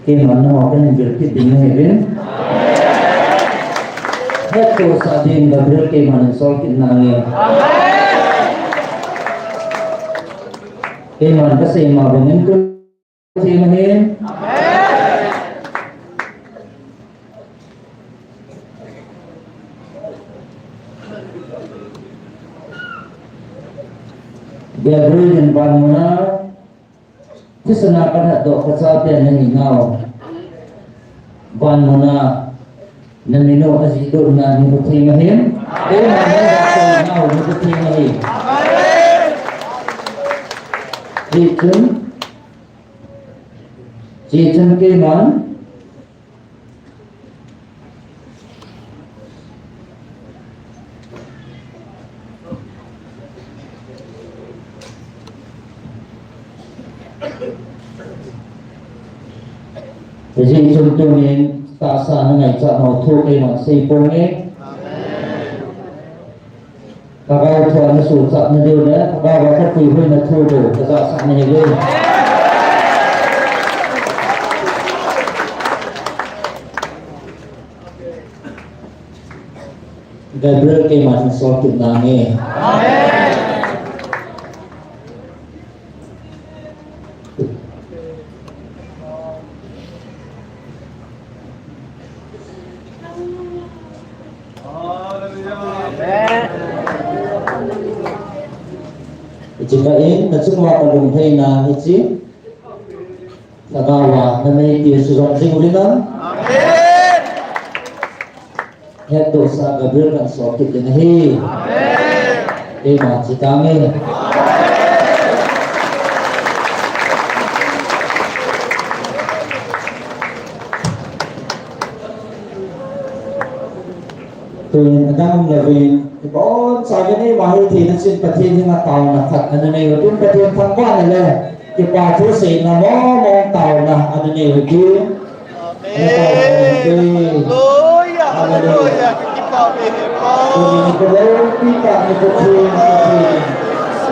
Keiman nangho kahin vil kit ding nahiuvin. Hettohsah ding Gabriel keiman sol kit nange. Keiman kasei ma bangin tu thim ahi. Gabriel in van muna Christian a kalhatdoh kachate nahinau. Van muna naminu ajih dohna nikho thim ahin. Keiman nahinau nikho thim ahi. Hichun, hichun keiman Hijeh chun tunin tahsa nangaichat nau thu keiman seiponge. Lhagao thu ana suhchat nadiu le, lhagao a kapuihoina thu bou kajahsah nahiuve. Gabriel keiman hin sol kit nange. Hiche kah in nachung uva kalungtheina hiche lhagao a namei pi sujong jing uvin lang. Hettohsah Gabriel kahin sol kit ding ahi. Keiman che tange. Tuin adang louvin, ibonchauvin eima hitheina chin Pathen henga taona khat ana nei uvin, Pathen thangvahna le kipa thu seina mong mong taona ana nei uvin. Hallelujah, hallelujah. Tunin kalungpi tah nikho thim, nikho thim.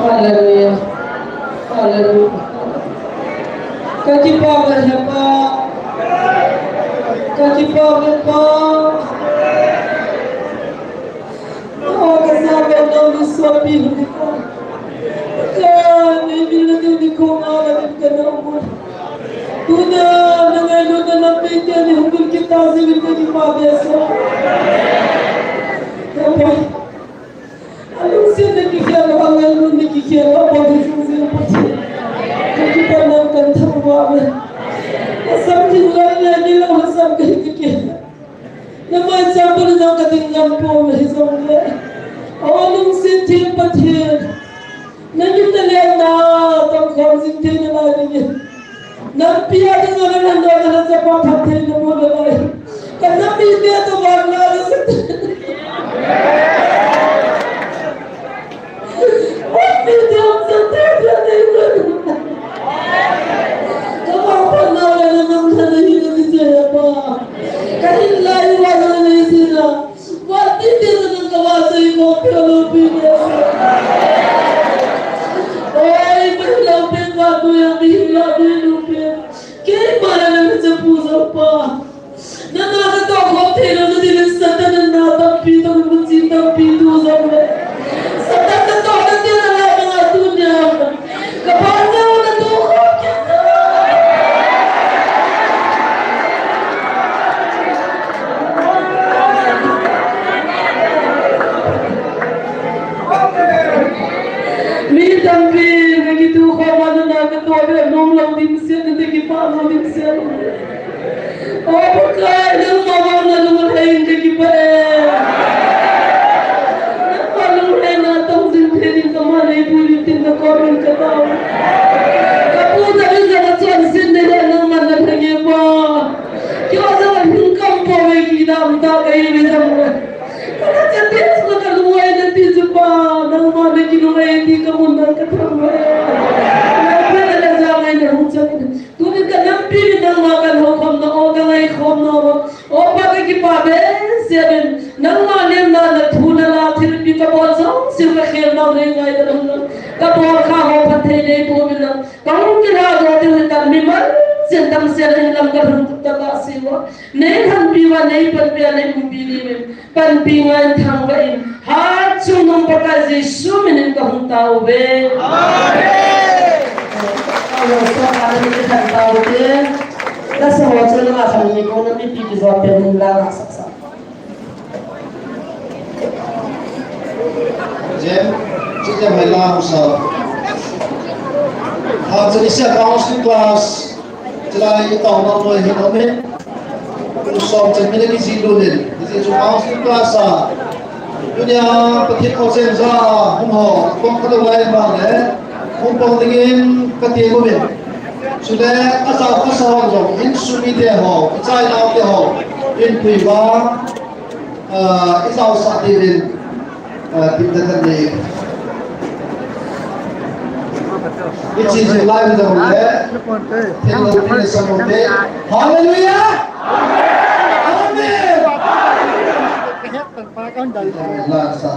Hallelujah. Hallelujah. Kakipah uve Pa. Kakipah uve Pa. Oh, kasah uve, nang ni sopi uve Pa. Ka, nei vil na ding ni ko nga na ding ka na umur. Tuna, na ngailutna lampi te ni hung vil kita si vil kakipah uve sa. He Pa. Alungsetna kikhel lou, angailutna kikhel lou, abol ding jing jing Pathen. Kakipah nang kathangvah uve. Asam jing lai lai ni lou, asam kahi kake. Namai chang pon jong kading ngam pon hijongle. O lungset theng Pathen. Nangin nalena, tongkhom jing thei nalai dingin. Nampi a dinga nalandoh nalai chapa phatthei namu nalai. Kanam mite toh vannoi a sat. Nampi te hung sat thei dia nei nalai. Kavangphat nau le nanam lhana hi kakichai a Pa. Kahin lai uva nalai sina. Vahpi te nang kavahchoi mo peh lou pi ne. Oi, pi lou pi, vahpi a mi la mi lou pi. Keima le nang chapu jong Pa. Nana katoh khom thei lou nading in Satan in na tampi toh, muchi tampi tu jong le. Satan natoh nate nalai banga tunia. Ka pa nau na tu khom kit na. Mi tampi, na kitu khom a na katoh be nom lou ding sel, na te kipah lou ding sel. O Pakai, nangma vang nalunglhai in kakipah e. Nangma lunglhaina tong jing thei ding kaman eipui ding tin nakom in katao. Kapu David jong achonset na hi nangman nalheng e Pa. Keiho jong alhing kam pouve, kidam tah kahiuve jong le. Kana chate chu kalunglhaina ti chu Pa, nangma nakilunglhai ti kamun nang kathangvah e. Nang phat le jang a nahung chan. Tunin kanampi in nangma kalhoukhomna, o kangaikhomna, o Pa kakipah behseh in, nangma lemna nathu nala thilpi kabol jouse kakhel nau nei ngaidam in lang, kabol kha ho phatthei neiboh in lang, kahung kilhadoh diu hitan, mimal chen damsel in lang kalhun tah a seiuva, neilhenpi uva, neipanpi a, neiumpi diuvin, panpi ngai in thangvah in, hatchungnung Pakai Jesu minin kahung taove. Amen. Jong so ka na mi khan ta u te. Ka sa ho che na ma khan mi ko na mi pi ki zo pe ni la na sa sa. Jem, chi jem hai la sa. Ha, chu ni sia counseling class. Chulai i taona noi hi nom e. Kum som chen min a kijih lut in. Hijeh chun counseling class a. Tunia Pathen aw chen ja a hung ho. Kong ka lo lai ma le. Hung pang dingin ka ti mo min. Chule a jao ka sa ho jong. In sumi te ho. I chai nau te ho. In pui ba. Ah, i jaosah diuvin, ah, tin ta kan nei. I chi jing lai u jong le, thil lo tin sa mo te. Hallelujah! Amen! Amen. La sa.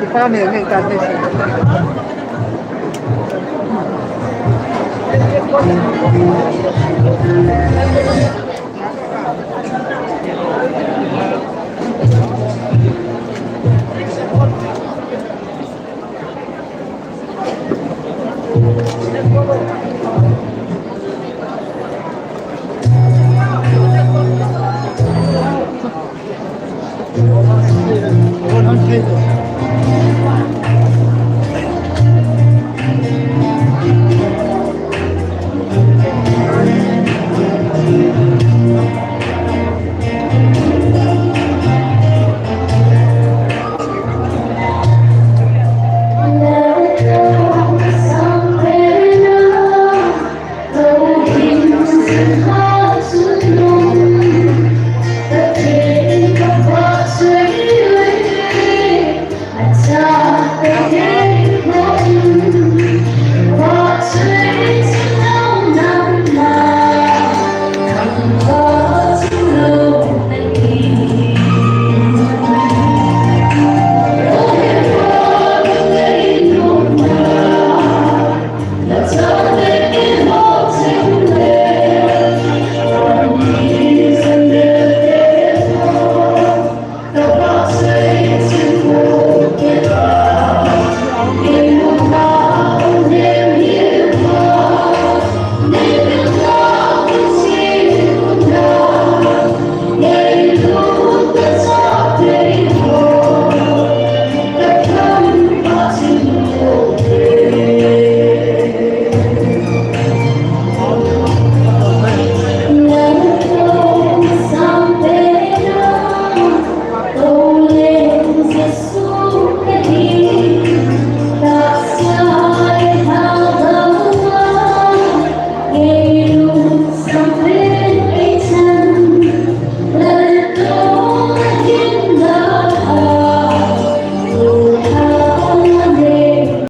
Kipa mi mi ka ni.